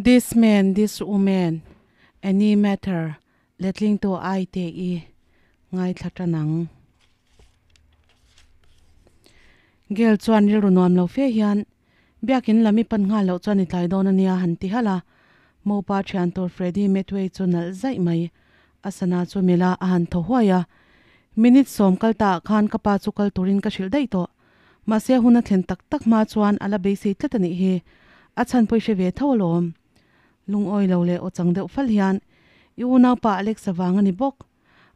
This man, this woman, any matter, letling tu ai te i ngaithla tan ang. Gail chuan rilru nuam lo fe hian, Biakin lam i pan nghal loh chuan i tlai dawn a nia han ti halh a. Mopa thian tur Freddy Medway chu nalh zaih mai. A sana chu mila a han thaw huai a. Minute sawm kal ta ah khan ka pa chu kal turin ka hrilh daih tawh. Mahse hun a thlen tak tak hma chuan a la beisei tlat a nih hi. A chhan pawh i hre ve tho alawm. Lungawi lo leh aw chang deuh fal hian, I unaupa Alex-a vang a ni bawk.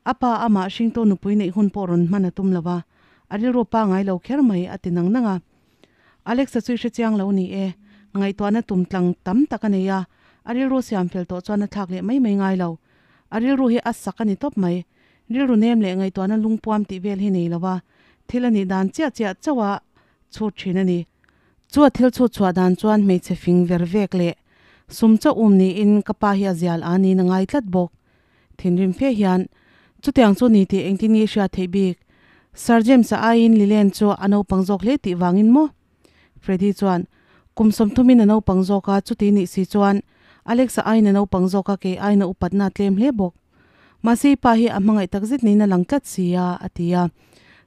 A pa amah hringtu nupui neih hun pawh rawn hman a tum lo va, a rilru pangai lo kher mai a ti nang nang a. Alex-a chu i hre chiang lo ni e. Ngaihtuahna tum tlang tam tak a nei a, a rilru siam fel tawh chuan a thlak leh mai mai ngai lo. A rilru hi a sak a ni tawp mai. Rilru nem leh ngaihtuahna lungpuam tih vel hi nei lo va, thil a nih dan chiah chiah chauh a chhut thin a ni. Chu a thil chhut chhuah dan chuan hmeichhe fing ver vek leh sum chauh um niin ka pa hi a zial a niin a ngai tlat bawk. Thinrim fe hian, Chutiang chu ni tih engtin nge i hriat theih bik? Sir James-a aiin Lilian chu a naupang zawk hle tih vangin maw? Freddy chuan, Kum sawmthumin a naupang zawk a, chuti nih si chuan Alex-a aiin a naupang zawk a, kei aiin a upatna a tlem hle bawk. Mahse i pa hi a hmangaih takzet niin a lang tlat si a, a ti a.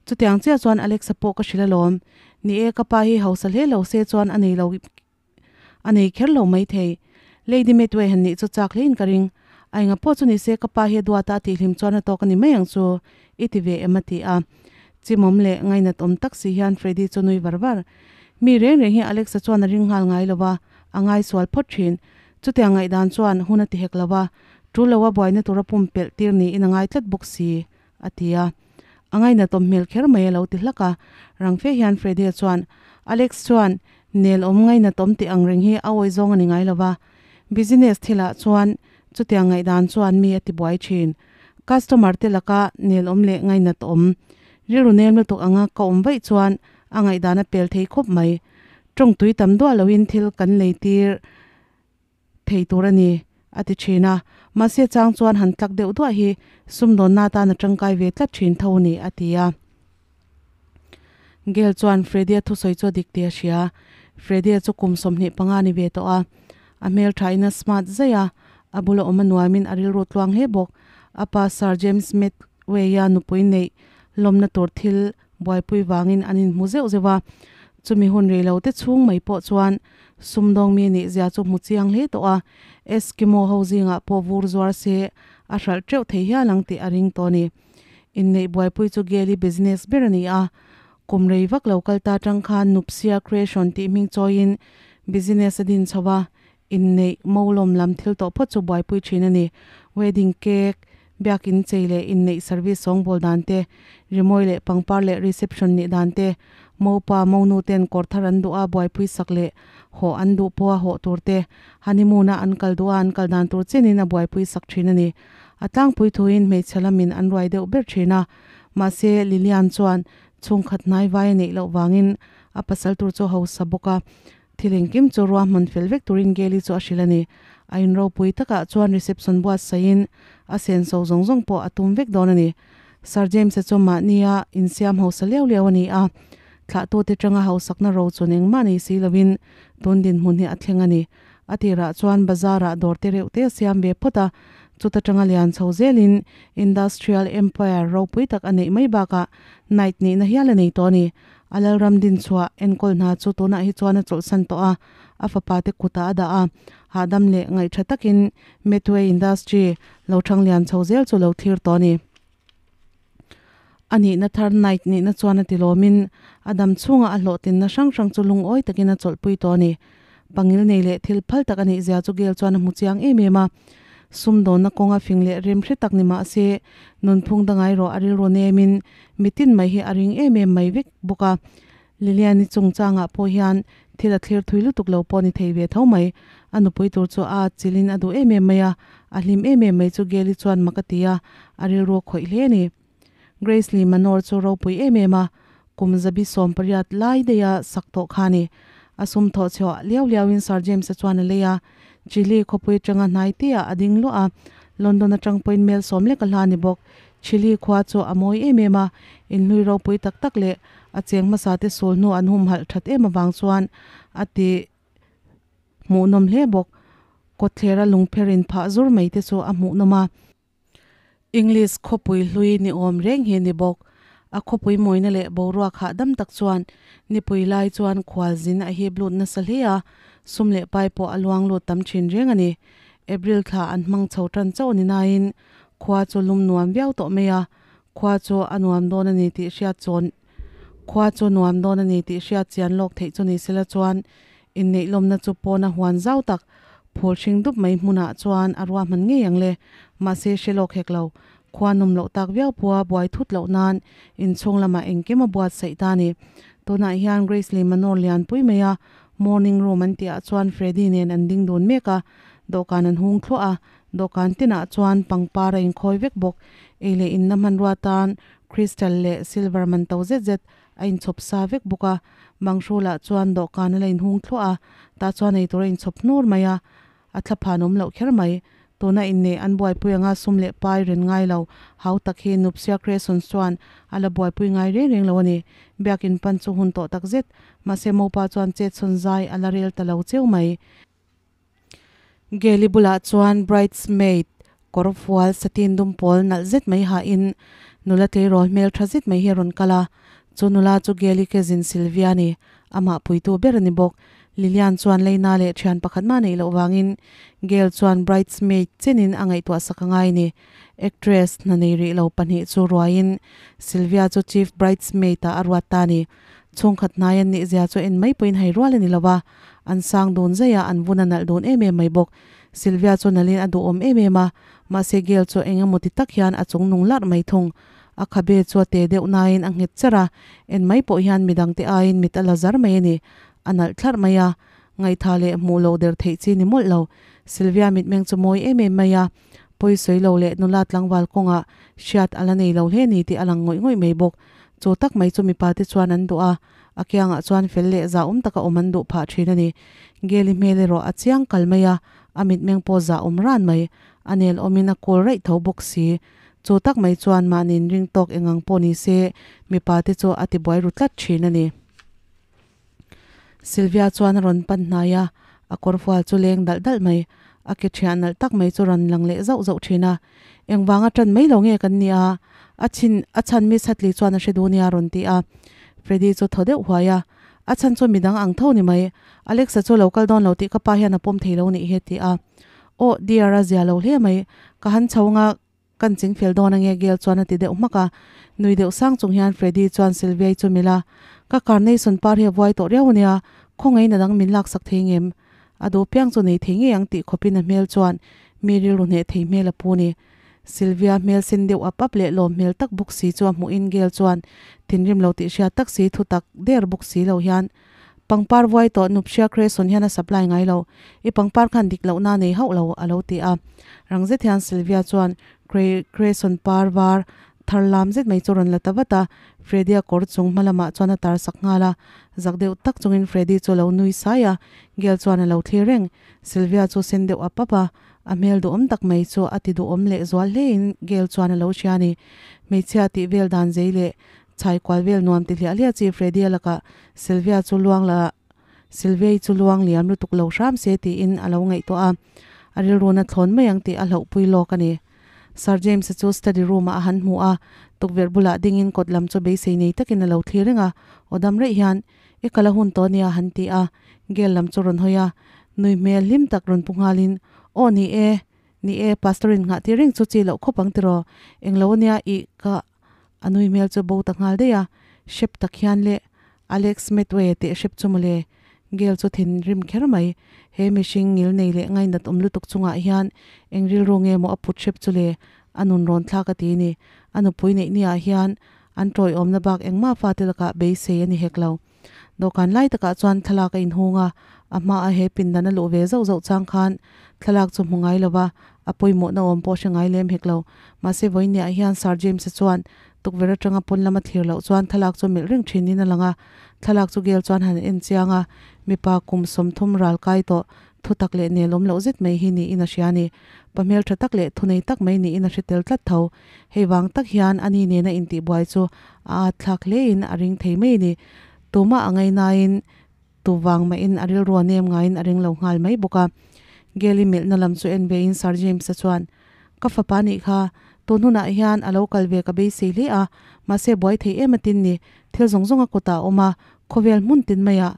Chutiang chiah chuan Alex-a pawh ka hrilh alawm. Ni e, ka pa hi hausa hle lo se chuan a nei lo a nei kher lo maithei. Lady Medway han nih chu chak hlein ka ring. A enga pawh chu ni se ka pa hi a duat a, a tihhlim chuan a tawk a ni mai ang chu i ti ve em a ti a. Chimawm leh ngainat awm tak si hian Freddy chu nui var var. Mi reng reng hi Alex-a chuan a ring nghal ngai lo va, a ngaisual phawt thin. Chutiang ngaihdan chuan hun a ti hek lo va, tul loa buaina tura pumpelh tir niin a ngai tlat bawk si, a ti a. A ngainatawm hmel kher mai a lo ti hlak a. Rang fe hian Freddy-a chuan, Alex chuan nel awm ngainatawm tih ang reng hi a awi zawng a ni ngai lo va. Business thilah chuan chutiang ngaihdan chuan mi a ti buai thin. Customer te laka nel awm leh ngainatawm rilru nem lutuk anga ka awm vaih chuan a ngaihdan a pel thei khawp mai. Tawng tui tam duah loin thil kan lei tir thei tur a ni, a ti thin a. Mahse chang chuan han tlak deuh duah hi sumdawnna atan a tangkai ve tlat thin tho a ni, a ti a. Gail chuan Freddy-a thusawi chu a dik tih a hria. Freddy-a chu kum 25 ni ve tawh a. A hmel thain a smart zaih a, a bula awm a nuamin a rilru tluang hle bawk. A pa Sir James Medway-a nupui neih lawmna tur thil buaipui vangin an inhmu zeuh zeuh a, chumi hun rei lo te chhung mai pawh chuan sumdawng mi nih zia chu hmu chiang hle tawh a, Eskimo ho zingah pawh vur zuar se a hralh teuh thei hial ang tih a ring tawh a ni. Inneih buaipui chu Gail-i business ber a ni a, kum rei vak lo kal ta tang khan Nupsia Creation tih hming chawiin business a din chho a, Inneih Mawlawm lam thil tawh phawt chu buaipui thin a ni. Wedding cake, biakin chei leh inneih service sawngbawl dan te, rimawi leh pangpar leh reception nih dan te, mopa, monu ten kawr thar an duh a buaipui sak leh hawh an duh pawha hawh tur te, honeymoon a an kal duh a an kal dan tur chenin a buaipui sak thin a ni. A tlangpui thuin hmeichhe lamin an ruai deuh ber thin a. Mahse, Lilian chuan chhungkhat hnaivai a neih loh vangin a pasal tur chu a hausa bawk a. Thil engkim chu ruahman fel vek turin Gail-i chu a hrilh a ni. A inropui takah chuan reception buatsaihin a senso zawng zawng pawh a tum vek dawn a ni. Sir James-a chu mahnia insiam hausa liau liau a ni a, thlahtute tanga hausakna ro chun engmah nei si lovin tun dinhmun hi a thleng a ni. A tirah chuan bazar-ah dawr te reuh te a siam ve phawt a, chuta tanga lian chho zelin industrial empire ropui tak a neih mai bakah night nihna hial a nei tawh a ni. A Lalram dinchhuah enkawl hna chu tunah hi chuan a chawlhsan tawh a, a fapa te kutah a dah a, hahdam leh ngaihṭha takin Medway Industry lo ṭhang lian chho zel chu lo thlir tawh a ni. A nihna thar Knight nihna chuan a ti lawmin a dam chhungah a hlawhtlinna hrang hrang chu lungawi takin a chawlhpui tawh a ni. Pangil nei leh thil phal tak a nih zia chu Gail chuan a hmu chiang em em a. Sumdawnna kawnga fing leh rem hre tak ni mah se, nunphung dangai rawh a rilru nemin mitin mai hi a ring em em mai vek bawk a. Lilian-i chungchangah pawh hian thil a thlir thui lutuk lo pawh ni thei ve tho mai. A nupui tur chu a chilin a duh em em mai a, a hlim em em mai chu Gail-i chuan mak a ti a, a rilru a khawih hle a ni. Grace Lee Manor chu ropui em em a, kum 180 lai daiha sak tawh kha a ni. A sum thawh chhuah liau liauin Sir James-a chuan a lei a, Chile khawpui atanga hnai teah a ding luah a, London atang pawhin mel sawm lek a hla a ni bawk. Chile khua chu a mawi em em a, inhlui ropui tak tak leh a cheng hmasa te sul hnu an humhalh that em avang chuan a ti hmuhnawm hle bawk. Kawtthlera lungpher in phah zur mai te chu a hmuh nawm a. English khawpui hlui ni awm reng hi a ni bawk. A khawpui mawina leh boruak hahdam tak chuan nipui lai chuan khual zin a hip lut nasa hle a, sum leh pai pawh a luang lut tam thin reng a ni. April thla an hmang chho tan chauh a ni nain khua chu lum nuam viau tawh mai a, khua chu a nuam dawn a ni tih hriat chawn khua chu nuam dawn a ni tih hriat chian lawk theih chu ni sela chuan inneih lawmna chu pawna huan zau tak phul hring dup mai hmunah chuan a ruahman ngei ang le, mahse hre lawk hek lo. Khua nawm loh tak viau pawha buai thut loh nan inchhung lamah engkim a buatsaih ta a ni. Tunah hian Grace leh Manor lianpui mai a morning room an tihah chuan Freddy nen an ding dun mek a, dawhkan an hung thluah a, dawhkan tinah chuan pangpar a inkhawi vek bawk. Ei leh inna hmanrua tan crystal leh silver man to zet zet a inchhawp sa vek bawk a, Banghrulah chuan dawhkan a la inhung thluah a, tah chuan eitur a inchhawp hnur mai a, a thlaphan awm loh kher mai. Tuna inneih an buaipui anga sum leh pai ren ngai lo, hau tak hi Nupsia Cresson chuan a la buaipui ngai reng reng lo a ni. Biakin pan chu hun tawh tak zet, mahse Mopa chuan chetchhawn zai a la rel ta lo cheu mai. Geli bulah chuan bridesmaid kawr fual satin dum pawl nalh zet mai hain nula tleirawl hmel tha zet mai hi a rawn kal a, chu nula chu Geli cousin Sylvia a ni, amah puitu ber a ni bawk. Lilian chuan leina leh thian pakhat mah neih loh vangin Gail chuan bridesmaid chenin a ngaihtuah sak a ngai a ni. Actress hna nei rih lo pahnih chu ruaiin Sylvia chu chief bridesmaid ah a ruat ta a ni. Chhungkhat hnai an nih zia chu en mai pawhin hai rual a ni lo va, an sang dun zai a, an vun a nalh dun em em mai bawk. Sylvia chu nalhin a duhawm em em a, mahse Gail chu eng emaw ti tak hian a chung nung larh mai thung. A khabe chu a te deuh nain a nghet cher a, en mai pawh hian midangte aiin mit a la zar mai a ni. A nalh thlarh mai a, ngaihtha leh hmuh loh der theih chi ni mawlh lo. Sylvia mitmeng chu mawi em em mai a, pawi sawi lo leh nula tlangval kawngah hriat a la nei lo hle ni tih a lang ngawih ngawih mai bawk. Chu tak mai chu mipa te chuan an duh a, a kiangah chuan fel leh zahawm taka awm an duh phah thin a ni. Geli hmel erawh a chiang kal mai a, a mitmeng pawh zahawm ran mai, a nel awmin a kawl raih tho bawk si. Chu tak mai chuan mahni inring tawk engang pawh ni se mipa te chu a tibuai ru tlat thin a ni. Sylvia chuan a rawn pan hnai a, a kawrfual chu leng dalh dalh mai, a ke thiah nalh tak mai chu rawn lang leh zauh zauh thin a. Engvanga tan mai lo nge kan nia? A chhin a chhan Miss Hatley chuan a hre duh nia a rawn ti a. Freddy chu thaw deuh huai a, A chhan chu midang ang tho ni mai, Alexa chu lo kal dawn lo tih ka pa hian a pawm thei lo nih hi a ti a. Aw dear a zia lo hle mai, ka han chho anga Kan ching fel dawn ange Gail chuan a ti deuh hmak a, nui deuh sang chung hian Freddy chuan Sylvia-i chu milh a, Ka carnation par hi a vuai tawh riau ania, khawngaih in a dang min laksak thei ngem? A duh piang chu nei thei ngei ang tih khawpin a hmel chuan mi rilru hneh thei hmel a pu ni. Sylvia hmel sen deuh ap ap leh lawm hmel tak bawk si chu a hmuhin Gail chuan thinrim lo tih hriat tak si thu tak der bawk si lo hian Pangpar vuai tawh Nupshia Cresson hian a supply ngai lo. I pangpar khan dik lohna a nei hauh lo, a lo ti a. Rang zet hian Sylvia chuan Cresson par var thar lam zet mai chu a rawn la ta vat a. Freddy-a kawr chung hma lamah chuan a tar sak nghal a. Zak deuh tak chungin Freddy chu a lo nui sai a, Gail chuan a lo thlir reng. Sylvia chu sen deuh ap ap a, a hmel duhawm tak mai chu a ti duhawm leh zual hlein Gail chuan a lo hria a ni. Hmeichhia tih vel dan zei leh Chhai kual vel nuam ti hliah hliah chi Freddy-a lakah Sylvia chu luang la Sylvia-i chu luang liam lutuk lo hram se tiin a lo ngaihtuah a, a rilruna thlawn mai ang tih a hlauhpui lawk a ni. Sir James-a chu study room-ah a han hmu a, tukverh bulah dingin kawt lam chu beisei nei takin a lo thlir reng a, aw dam raih hian, I kal a hun tawh nia han ti a, Gail lam chu rawn hawi a, nui hmel hlim tak rawn pu nghalin, Aw ni e, ni e, Pastor in nghah tir reng chu chi loh khawp ang tiraw, englo ania i ka A nui hmel chu bo ta nghal daih a, hrep tak hian leh Alex Medway teh hrep chu mawle. Gail chu thinrim kher mai. He mihring ngil nei leh ngainat awm lutuk chungah hian eng rilru nge maw a put hrep chu le? A nun rawn thlak a ti ni. A nupui neih niah hian an tawiawmna bak engmah fate lakah beisei a ni hek lo. Dawhkan lai takah chuan thlalak a inhung a, a hmaah he pindan a luh ve zauh zauh chang khan thlalak chu hmu ngai lova, a pawimawhna awm pawh hre ngai lem hek lo. Mahse vawiinniah hian Sir James-a chuan tukverh atanga pawn lama thlir loh chuan thlalak chu melh reng thinin a lang a, thlalak chu Gail chuan han en chiang a, mipa kum 30 ral kai tawh thu tak leh nelawm loh zet mai hi niin a hria a ni. Pa hmeltha tak leh thunei tak mai niin a hre tel tlat tho. Hei vang tak hian ani nena intihbuai chu a at thlak hlein a ring thei mai a ni. Tumah a ngainain tu vang mahin a rilru a nem ngaiin a ring lo nghal mai bawk a. Gail-i melhna lam chu en vein Sir James-a chuan, Ka fapa nih kha, tun hunah hian a lo kal ve ka beisei hle a, mahse buai thei em atin ni, thil zawng zawng a kutah a awm a, khawvel hmun tin maiah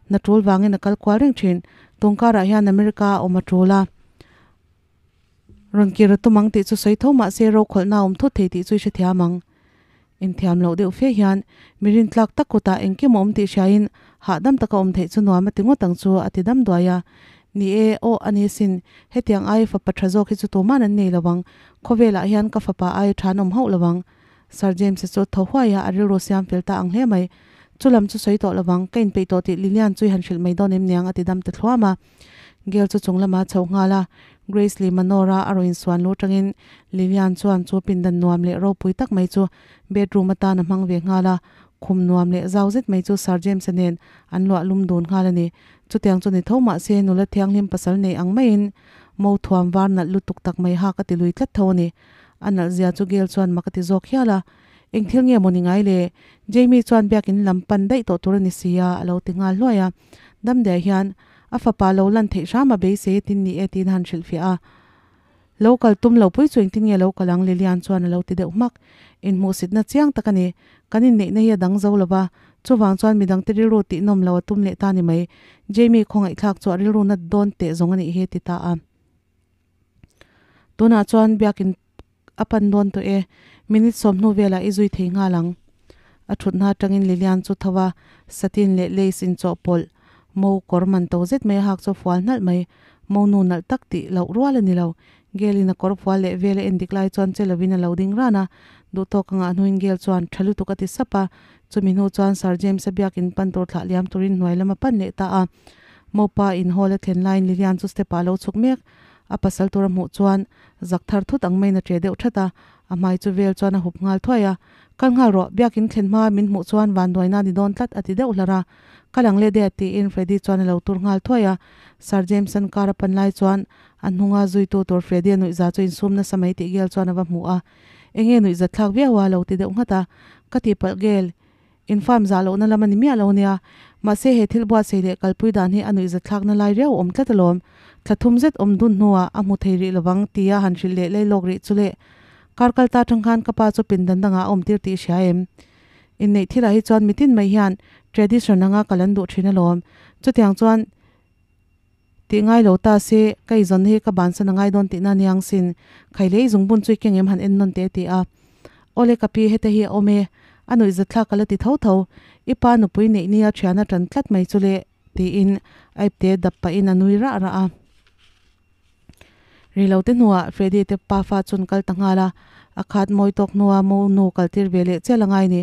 hna tul vangin a kal kual reng thin. Tun karah hian America a awm a tul a, rawn kir a tum ang tih chu sawi tho mahse rokhawlhna a awm thut thei tih chu i hrethiam ang. Inthiam loh deuh fe hian mi rintlak tak kutah engkim a awm tih hriain hahdam taka awm theih chu nuam a ti ngawt ang chu a ti dam duai a. Ni e, aw a ni sin, hetiang aia fapa tha zawk hi chu tuman an nei lo ang, khawvelah hian ka fapa aia tha an awm hauh lo ang. Sir James-a chu tho huai a, a rilru siam fel ta ang hle mai. Chu lam chu sawi tawh lo vang, ka inpeih tawh tih Lilian chu i han hrilh mai dawn em niang a ti dam ta thluam a. Gail chu chung lamah a chhoh nghal a, Grace leh Manora a rawn insuan lu atangin Lilian chuan chu pindan nuam leh ropui tak mai chu bedroom atan a hmang ve nghal a, khum nuam leh zau zet mai chu Sir James-a nen an luah lum dun nghal a ni. Chutiang chu ni tho mah se nula thianghlim pasal nei ang maiin mo thuam var nalh lutuk tak mai ha ka ti lui tlat tho a ni. A nalh zia chu Gail chuan mak a ti zawk hial a, Eng thil nge maw ni ngai le? Jamie chuan biakin lam pan daih tawh tur a ni si a, a lo ti nghal hluai a. Damdaih hian a fapa lo lan theih hram a beisei tin ni e tiin a han hrilhfiah a. Lo kal tum lo pui chu engtin nge lo kal ang Lilian chuan a lo ti deuh hmak. Inhmuhsitna chiang tak a ni. Kan inneihna hi a dang zo lo va, chuvang chuan midangte rilru tihnawm lo a tum leh ta ni mai. Jamie khawngaihthlak chu a rilru nat dawn teh zawng a nih hi a ti ta a. Tunah chuan biakin A pan dawn tawh e, minute sawmhnu velah i zui thei nghal ang. A thutna atangin Lilian chu tho a, satin leh lace inchawhpawlh, mo kawr man to zet mai a hak chu a fual hnalh mai. Mo nu nalh tak tih loh rual a ni lo. Gail-in a kawr fual leh vel a en dik lai chuan che lovin a lo ding ran a, duhtawk a ngah hnuin Gail chuan tha lutuk a ti sap a, chumi hnu chuan Sir James-a biakin pan tur thlah liam turin hnuai lam a pan leh ta a. Mopa in hall a thlen laiin Lilian chu step-ah a lo chhuk mek. A pasal tur a hmuh chuan zak thar thut ang maiin a ṭe deuh ṭhat a, a hmai chu vel chuan a hup nghal thuai a. Kal nghal rawh, biakin thlen hma min hmuh chuan vanduaina a ni dawn tlat a ti deuh hlar a. Kal ang le deh tiin Freddy chuan a lo tur nghal thuai a. Sir James-a'n car a pan lai chuan a hnunga zuitu tur Freddy-a nuihza chu insum nasa mai tih Gail chuan a va hmu a. Enge nuihza thlak viau a lo ti deuh nghat a. Ka tihpalh Gail, In farm zah lohna lam a ni miah lo nia. Mahse he thil buatsaih leh kalpui dan hi a nuihzatthlakna lai riau awm tlat alawm. Thla thum zet awm dun hnuah a hmu thei rih lovang tia han hrilh leh lei lawk rih chu le. Kar kal ta tang khan ka pa chu pindan dangah a awmtir tih i hria em? Inneih thilah hi chuan mitin mai hian tradition anga kal an duh thin alawm. Chutiang chuan tih ngai lo ta se ka izawnna hi ka bansan a ngai dawn tihna aniang sin. Khailei zungbun chu i keng em han en nawn teh a ti a. Awle ka pi heta hi a awm e, a nuihzatthlak ka la ti tho tho. I pa nupui neih nia thian a tan tlat mai chu le tiin a ipte dap pahin a nui rah rah a. Rilo te hnuah Freddy te pafa chun kal ta nghal a, a khat mawi tawk hnua mo nu kal tir ve leh chial a ngai ni.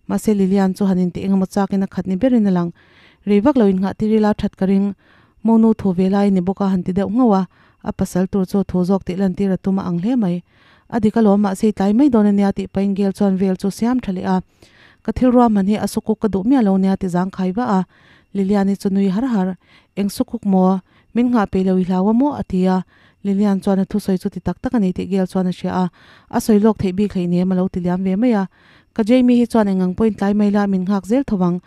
Mahse Lilian chu han intih engemaw chakin a khat ni berin a lang. Rei vak lo innghah tir ila that ka ring. Mo nu thu ve lai ni bawk a han ti deuh nghauh a, a pasal tur chu thu zawk tih lantir a tum a ang hle mai. A dik alawm mahse i tlai mai dawn ania tih pahin Gail chuan vel chu siam tha leh a. Ka thil ruahman hi a sukuk ka duh miah lo nia ti zangkhai vah a. Lilian-i chu nui har har. Eng sukuk maw? Min nghah peih lo i hlau a maw? a ti a. Lilian chuan a thusawi chu ti tak tak a ni tih Gail chuan a hria a. A sawi lawk theih bik hleihnem a lo ti liam ve mai a. Ka Jamie hi chuan engang pawhin tlai mai la min nghak zel tho vang.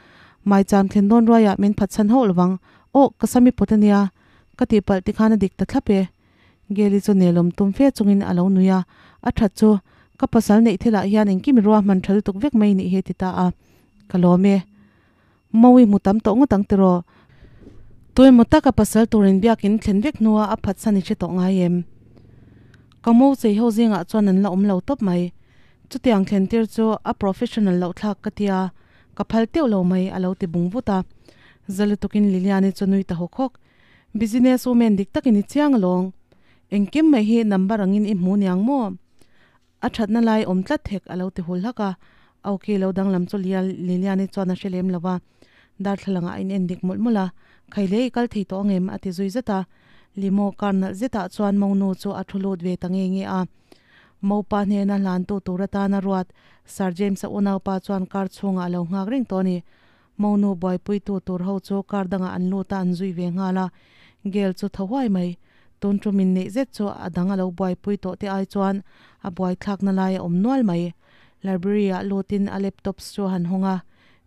Maicham thlen dawn ruaiah min phatsan hauh lo vang. Aw, ka sam i pawt a nia. Ka tihpalh tikhan a dik ta thlap e. Gail-i chu nelawm tum fe chungin a lo nui a. A that chu, ka pasal neih thilah hian engkim i ruahman tha lutuk vek mai nih hi a ti ta a. Ka lawm e. Mawi hmu tam tawh ngawt ang tiraw? Tuemaw taka pasal turin biakin thlen vek hnua a phatsan i hre tawh ngai em? Ka mo chei ho zingah chuan an la awm lo tawp mai. Chutiang thlen tir chu a professional loh thlak ka tia, ka phal teuh lo mai a lo ti bung vut a. Za lutukin Lilian-i chu nui ta hawk hawk. Business woman dik takin i chiang alawng. Engkim mai hi number angin i hmu niang maw? A thatna lai awm tlat hek a lo ti hul hlak a, a awki lo danglam chu Lilian-i chuan a hre lem lo va, darthlalang ah a in en dik mawlh mawlh a, Khaile i kal thei tawh angem? a ti zui zet a, limo car nalh zetah chuan monu chu a thu lut ve ta nge nge a. Mopa hnena hlantu tur atana ruat Sir James-a unaupa chuan car chhungah a lo nghak reng tawh a ni. Monu buaipuitu tur ho chu car dangah an lut a an zui ve nghal a, Gail chu tho huai mai. Tun tum inneih zet chu a dang a lo buaipui tawh te ai chuan a buaithlakna lai a awm nual mai. Library ah lutin a laptops chu a han hawng a,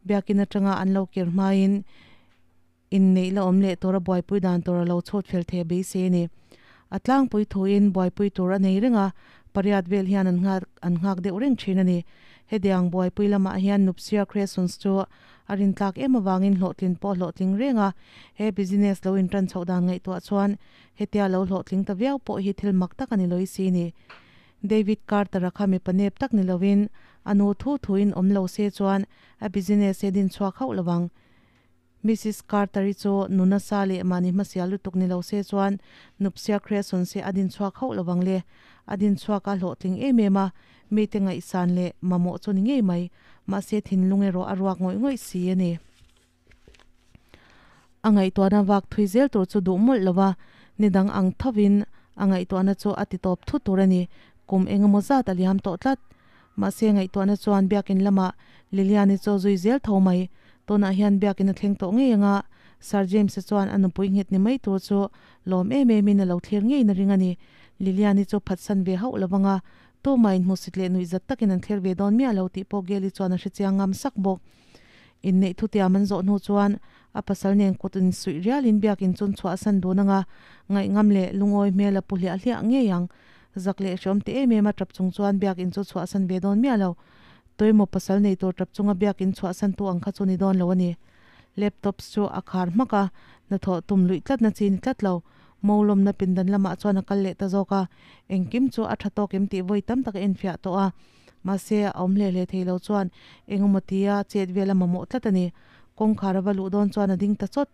biakin atanga an lo kir hmain. Inneih la awm leh tura buaipui dan tur a lo chhut fel thei a beisei a ni. A tlangpui thuin buaipui tur a nei reng a, pariat vel hian an nghak an nghak deuh reng thin a ni. Hetiang buaipui lamah hian Nupsia Creations chu a rintlak em avangin hlawhtlin pawh hlawhtling reng a, he business lo intan chhoh dan ngaihtuah chuan hetia lo hlawhtling ta viau pawh hi thil mak tak a ni lawi si ni. David Carter-a kha mipa nep tak ni lovin a nu thu thuin awm lo se chuan a business hi a din chhuak hauh lovang. Missus Carter-i chu nu nasa leh mahni hmasial lutuk ni lo se chuan Nupsia Creason se a din chhuak hauh lovang le. A din chhuak a hlawhtling em em a, mite ngaihsan leh mamawh chu ni ngei mai. Mahse thinlung erawh a ruak ngawih ngawih si a ni. A ngaihtuahna vak thui zel tur chu duh mawlh lo va, ni dang ang thovin a ngaihtuahna chu a ti tawp thut tur a ni. Kum engemaw zat a liam tawh tlat. Mahse ngaihtuahna chuan biakin lamah Lilian-i chu zui zel tho mai. Tunah hian biakin a thleng tawh ngei anga Sir James-a chuan a nupui nghet ni mai tur chu lawm em emin a lo thlir ngeiin a ring a ni. Lilian-i chu phatsan ve hauh lo vanga tumah inhmusit leh nuihzat takin an thlir ve dawn miah lo tih pawh Gail-i chuan a hrechiang ngam sak bawk. Inneih thutiam an zawh hnu chuan a pasal nen kut insuih rialin biakin chun chhuah a san dun anga ngaihngam leh lungawi hmel a pu hliah hliah ngei ang. Zak leh hreawm ti em em a tap chung chuan biakin chu chhuahsan ve dawn miah lo. Tuemaw pasal nei tur tap chunga biakin chhuahsan tu ang kha chu ni dawn lo a ni. Laptops chu a khar hmak a, hnathawh tum luih tlatna chi ni tlat lo. Molawmna pindan lamah chuan a kal leh ta zawk a, engkim chu a tha tawk em tih vawi tam tak a enfiah tawh a. Mahse, a awm hle hle thei lo chuan engemaw tia chet vel a mamawh tlat a ni. Kawngkhar a va luh dawn chuan a ding ta chawt.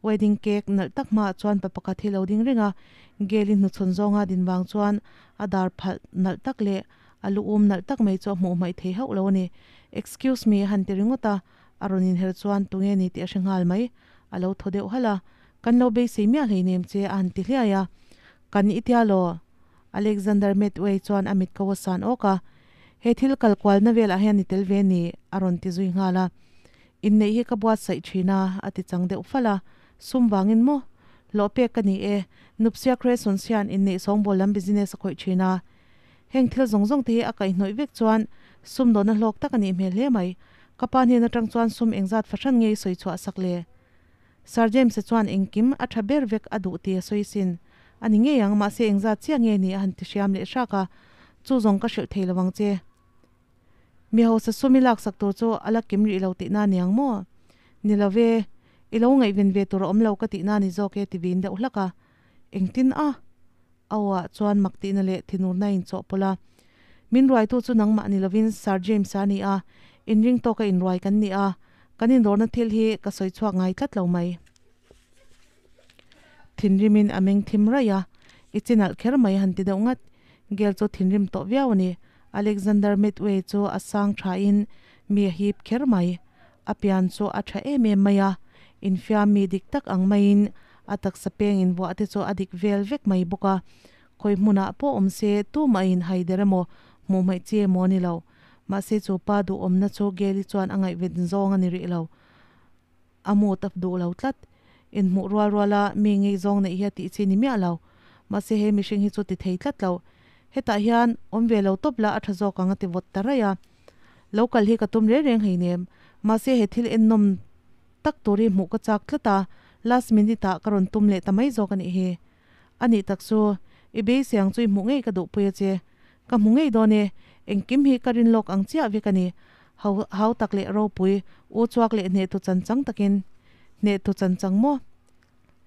Wedding cake nalh tak hmaah chuan pa pakhat hi lo ding reng a, Gail-i hnuchhawn zawnga din vang chuan a dar phalh nalh tak leh a lu um nalh tak mai chu a hmuh hmaih thei hauh lo a ni. Excuse me a han ti ringawt a, a rawn inher chuan tunge ni tih a hre nghal mai. A lo thaw deuh halh a, Kan lo beisei miah hleinem che a han ti hliai a. Kan i tia law? Alexander Medway chuan a mit ko a san awk a, He thil kal kualna velah hian i tel ve ni? a rawn ti zui nghal a. Inneih hi ka buatsaih thin a, a ti chang deuh fal a. Sum vangin maw? Hlawh pek ka ni e. Nupsia Cresons hian inneih sawngbawl lam business a khawih thin a. Heng thil zawng zawng te hi a kaihhnawih vek chuan sum dawhna hlawk tak a nih hmel hle mai. Ka pa hnen atang chuan sum engzat fahran nge i sawi chhuah sak le? Sir James-a chuan engkim a tha ber vek a duh ti a sawi sin. A ni ngei ang, mahse engzat chiah nge ni a han ti hriam leh hrak a. Chu zawng ka hrilh thei lo ang che. Mi hausa sum i laksak tur chu a la kim rih lo tihna ni ang maw? Ni lo ve, i lo ngaihven ve tur a awm lo ka tihna ni zawk e ti vin deuh hlak a. Engtin a? A aw ah chuan mak tihna leh thinurna a inchawhpawlh a. Min ruaitu chu nangmah ni lovin Sir James-a a ni a, inring tawka inruai kan ni a, kan indawrna thil hi ka sawi chhuak ngai tlat lo mai. Thinrimin a meng thim raih a, I chinalh kher mai han ti deuh ngat. Gail chu thinrim tawh viau a ni. Alexander Medway chu a sang thain mi a hip kher mai. A pian chu a tha em em mai a, infiam mi dik tak ang maiin a taksa peng invuah te chu a dik vel vek mai bawk a. Khawi hmunah pawh awm se tumah in haider emaw hmuh hmaih chi emaw a ni lo. Mahse chu pa duhawmna chu Gail-i chuan a ngaihven zawng a ni rih lo. A mu tap duh lo tlat. Inhmuh rual ruala mi ngeizawng neih hi a tih chi ni miah lo. Mahse he mihring hi chu ti thei tlat lo. Hetah hian awm ve lo tawp la a tha zawk ang a ti vawt ta raih a. Lo kal hi ka tum reng reng hleinem. Mahse he thil ennawm tak tur hi hmuh ka chak tlat a, last minute ah ka rawn tum leh ta mai zawk a nih hi. A nih tak chu, i beisei ang chu i hmuh ngei ka duhpui a che. Ka hmu ngei dawn e, engkim hi ka rin lawk ang chiah vek a ni. Ho hau tak leh ropui, u chuak leh hnehtu chan chang takin. Hnehtu chan chang maw?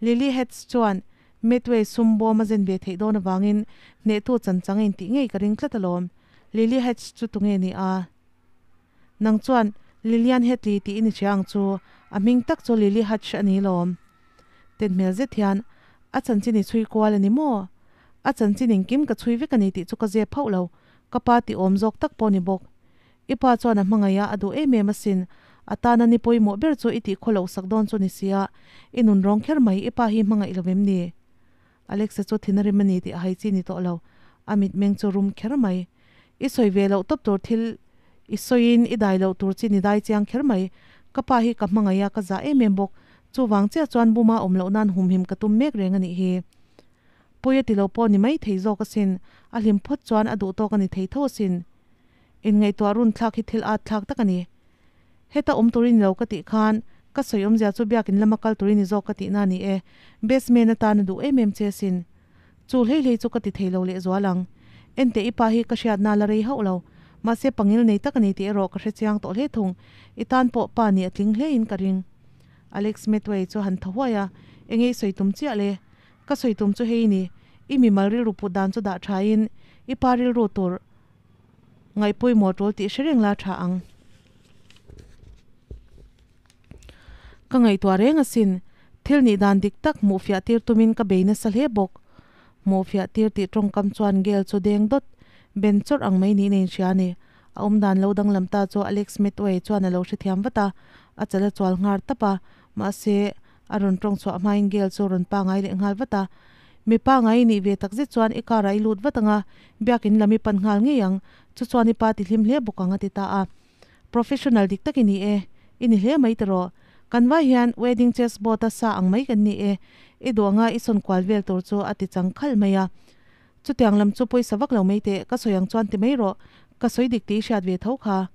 Lily Hetz chuan Medway sum bawm a zen ve theih dawn avangin hnehtu chan chang a intih ngei ka ring tlat alawm. Lily Hetz chu tunge ni a? Nang chuan Lilian Hetley tih i ni hria ang chu, a hming tak chu Lily Hutch a ni lawm. Ten hmel zet hian, A chanchin i chhui kual a ni maw? A chanchin engkim ka chhui vek a ni tih chu ka zep hauh lo, ka pa tih awm zawk tak pawh ni bawk. I pa chuan a hmangaih a, a duh em em asin. A tana ni pawimawh ber chu i tih khaw loh sak dawn chu ni sia, i nun rawng kher mai, i pa hi hmangaih lo em ni? Alexa chu thin a rim a ni tih a hai chi ni tawh lo, a mitmeng chu rum kher mai. I sawi ve loh tawp tur thil i sawiin i dai loh tur chin i dai chiang kher mai. Ka pa hi ka hmangaih a, ka zah em em bawk. Chuvang chiah chuan buma awm loh nan humhim ka tum mek reng a nih hi. Pawi a ti lo pawh ni mai thei zawk asin, a hlim phawt chuan a duh tawk a ni thei tho asin. Inngaihtuah run thlak hi thil at thlak tak a ni. Heta awm turin lo ka tih khan Ka sawi awmzia chu biakin lama kal turin i zawk ka tihna a ni e. Best man atan a duh em em che asin. Chu hlei hlei chu ka ti thei lo lehzual ang. Enteh i pa hi ka hriatna la rei hauh lo. Mahse pangil nei tak a ni tih erawh ka hre chiang tawh hle thung. I tan pawh pa nih a tling hlein ka ring. Alex Medway chu a han thaw huai a, Enge i sawi tum chiah le? Ka sawi tum chu hei ni, i mimal rilru put dan chu dah thain i pa rilru tur ngaihpawimawh tul tih hre reng la tha ang. Ka ngaihtuah reng asin, thil nih dan dik tak hmuh fiah tir tumin ka bei nasa hle bawk. Hmuh fiah tir tih tawngkam chuan Gail chu deng dawt, ben chawrh ang mai niin a inhria a ni. A awm dan lo danglam ta chu Alex Medway chuan a lo hrethiam vat a, a chal a chual nghar tap a, mahse, a rawn tawng chhuah hmain Gail chu rawn pangai leh nghal vat a. Mi pangai i nih ve tak zet chuan i car ah i lut vat ang a, biakin lam i pan nghal ngei ang, chu chuan i pa ti hlim hle bawk ang a ti ta a. Professional dik tak i ni e, i ni hle mai tiraw? Kan vai hian wedding chess board a sa ang mai kan ni e, i duh anga i sawn kual vel tur chu a ti chang khalh mai a. Chutiang lam chu pawisa vak lo mai teh, ka sawi ang chuan ti mai rawh, ka sawi dik tih i hriat ve tho kha.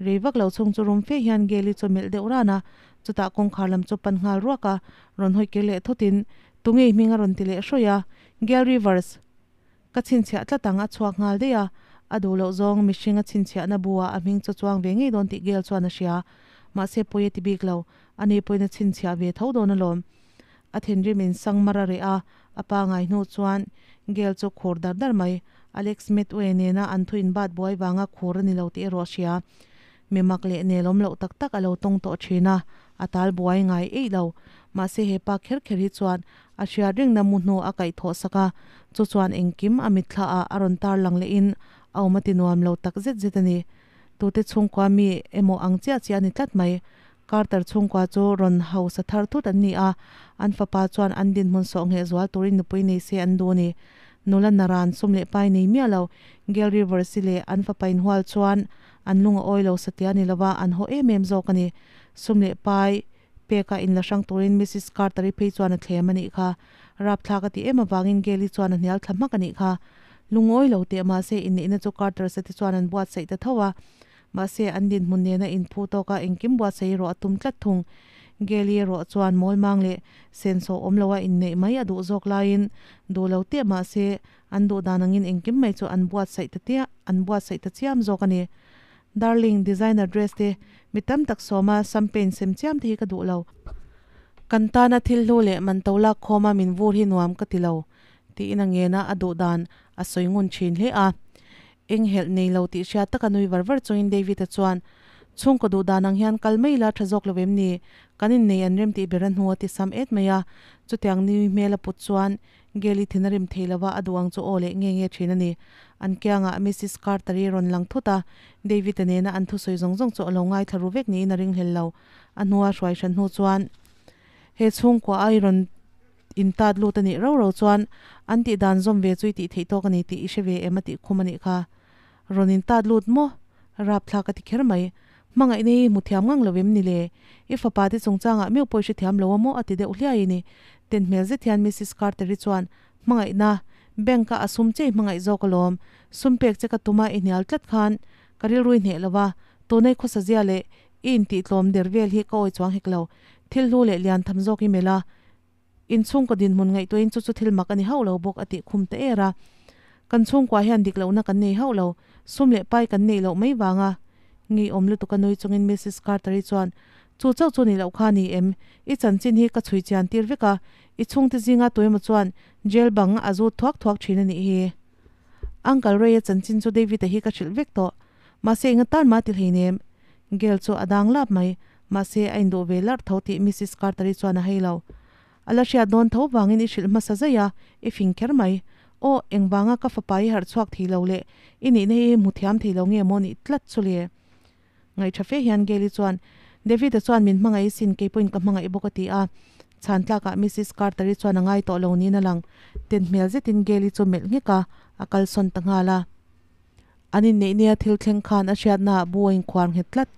Rei vak lo chhung chu rum fe hian Gail-i chu melh deuh ran a, chutah kawngkhar lam chu pan nghal ruak a, rawn hawi kir leh thawtin, Tunge i hming a rawn ti leh hrawih a, Gail Rivers! Ka chhinchhiah tlat ang a chhuak nghal daih a, a duh loh zawng mihring a chhinchhiahna bu ah a hming chu chuang ve ngei dawn tih Gail chuan a hria. Mahse pawi a ti bik lo, ani pawhin a chhinchhiah ve tho dawn alawm. A thinrim in sang mar a reh a, a pa ngai hnu chuan Gail chu khur dar dar mai. Alex Medway nena an thu inbat buai vanga khur a ni lo tih erawh a hria. Mi mak leh nelawm loh tak tak a lo tawng tawh thin a, a tal buai ngai eih lo. Mahse he pa kher kher hi chuan a hriat rengna mu hnu a kaih thawh sak a, chu chuan engkim a mitthla ah a rawn tar lang lehin a awm a ti nuam lo tak zet zet a ni. Tute chhungkua mi emaw ang chiah chiah a ni tlat mai. Carter chhungkua chu rawn hausa thar thut an ni a, an fapa chuan an dinhmun sawh ngheh zual turin nupui nei se an duh a ni. Nula naran sum leh pai nei miah lo Gail Rivers-i leh an fapa inhual chuan an lung a awi lo satia ni lova an haw em em zawk a ni. Sum leh pai peka inla hrang turin Missus Carter-i phei chuan a thlem a nih kha. Rapthlak a ti em avangin Gail-i chuan a hnial thla hmak a nih kha. Lungawi lo teh mahse inneihna chu Carter-sa te chuan an buatsaih ta tho a. Mahse an dinhmun nena inphu tawka engkim buatsaih erawh a tum tlat thung. Gail-i erawh chuan mawlmang leh senso awm loa inneih mai a duh zawk laiin duh lo teh mahse an duh dan angin engkim mai chu an buatsaih ta tia an buatsaih ta chiam zawk a ni. Darling, designer dress te mi tam tak sawma champagne sem chiam te hi ka duh lo. Kan tana thil hlu leh man to lak khawma min vur hi nuam ka ti lo, tiin a ngena a duh dan a sawi ngun thin hle a. Eng helh nei lo tih hriat taka nui var var chungin David-a chuan, Chhungkaw duh dan ang hian kal mai la tha zawk lo em ni? Kan innei an rem tih ber a hnu a ti sam et mai a. Chutiang nui hmel a put chuan Gail-i thin a rim thei lova a duh ang chu aw leh nge nge thin a ni. An kiangah Missus Carter-i rawn lang thut a, David-a nena an thusawi zawng zawng chu a lo ngaithla ru vek niin a ringhlel lo. A hnua hruai hran hnu chuan he chhungkua a i rawn intat lut a nih rau rau chuan an tih dan zawm ve chu i tih theih tawk a ni tih i hre ve em a tih khum a nih kha. Rawn intat lut maw? Rapthlak a ti kher mai. Hmangaihna hi hmu thiam ngang lo em ni le? I fapa te chungchangah meuh pawh i hre thiam lo a maw? a ti deuh hliai a ni. Ten hmel zet hian Missus Carter-i chuan, Hmangaihna, bank-a a sum che i hmangaih zawk alawm. Sum pek che ka tum a i hnial tlat khan ka rilru i hneh lo va, tuna i khawsa zia leh i intihtlawm der vel hi ka awi chuang hek lo. Thil hlu leh lian tham zawk i melh a. Inchhungkaw dinhmun ngaihtuahin chu chu thil mak a ni hauh lo bawk a tih khum ta er a. Kan chhungkua hian dik lohna kan nei hauh lo, sum leh pai kan neih loh mai vanga ngeiawm lutuk a nui chungin Missus Carter-i chuan, Chu chauh chu nih loh kha a ni em? I chanchin hi ka chhui chian tir vek a, i chhungte zinga tuemaw chuan jail bang a zut thuak thuak thin a nih hi. Uncle Ray-a chanchin chu David-a hi ka hrilh vek tawh. Mahse enga tan mah ti hleinem. Gail chu a dang lap mai. Mahse a induh ve larh tho tih Missus Carter-i chuan a hei lo. A la hriat dawn tho vangin i hrilh hmasa zaih a, i fing kher mai. Aw, engvanga ka fapa i harh chhuak thei lo leh i nihna hi hmu thiam thei lo nge maw nih tlat chu le? Ngaihṭha fe hian Gail-i chuan, David-a chuan min hmangaih sin, kei pawhin ka hmangaih bawk a ti a. Chhan tlakah Missus Carter-i chuan a ngai tawh lo niin a lang. Ten hmel zetin Gail-i chu melh nghek a, a kalsawn ta nghal a. An inneih nia thil thleng khan a hriatnaah bu a inkhuar nghet tlat.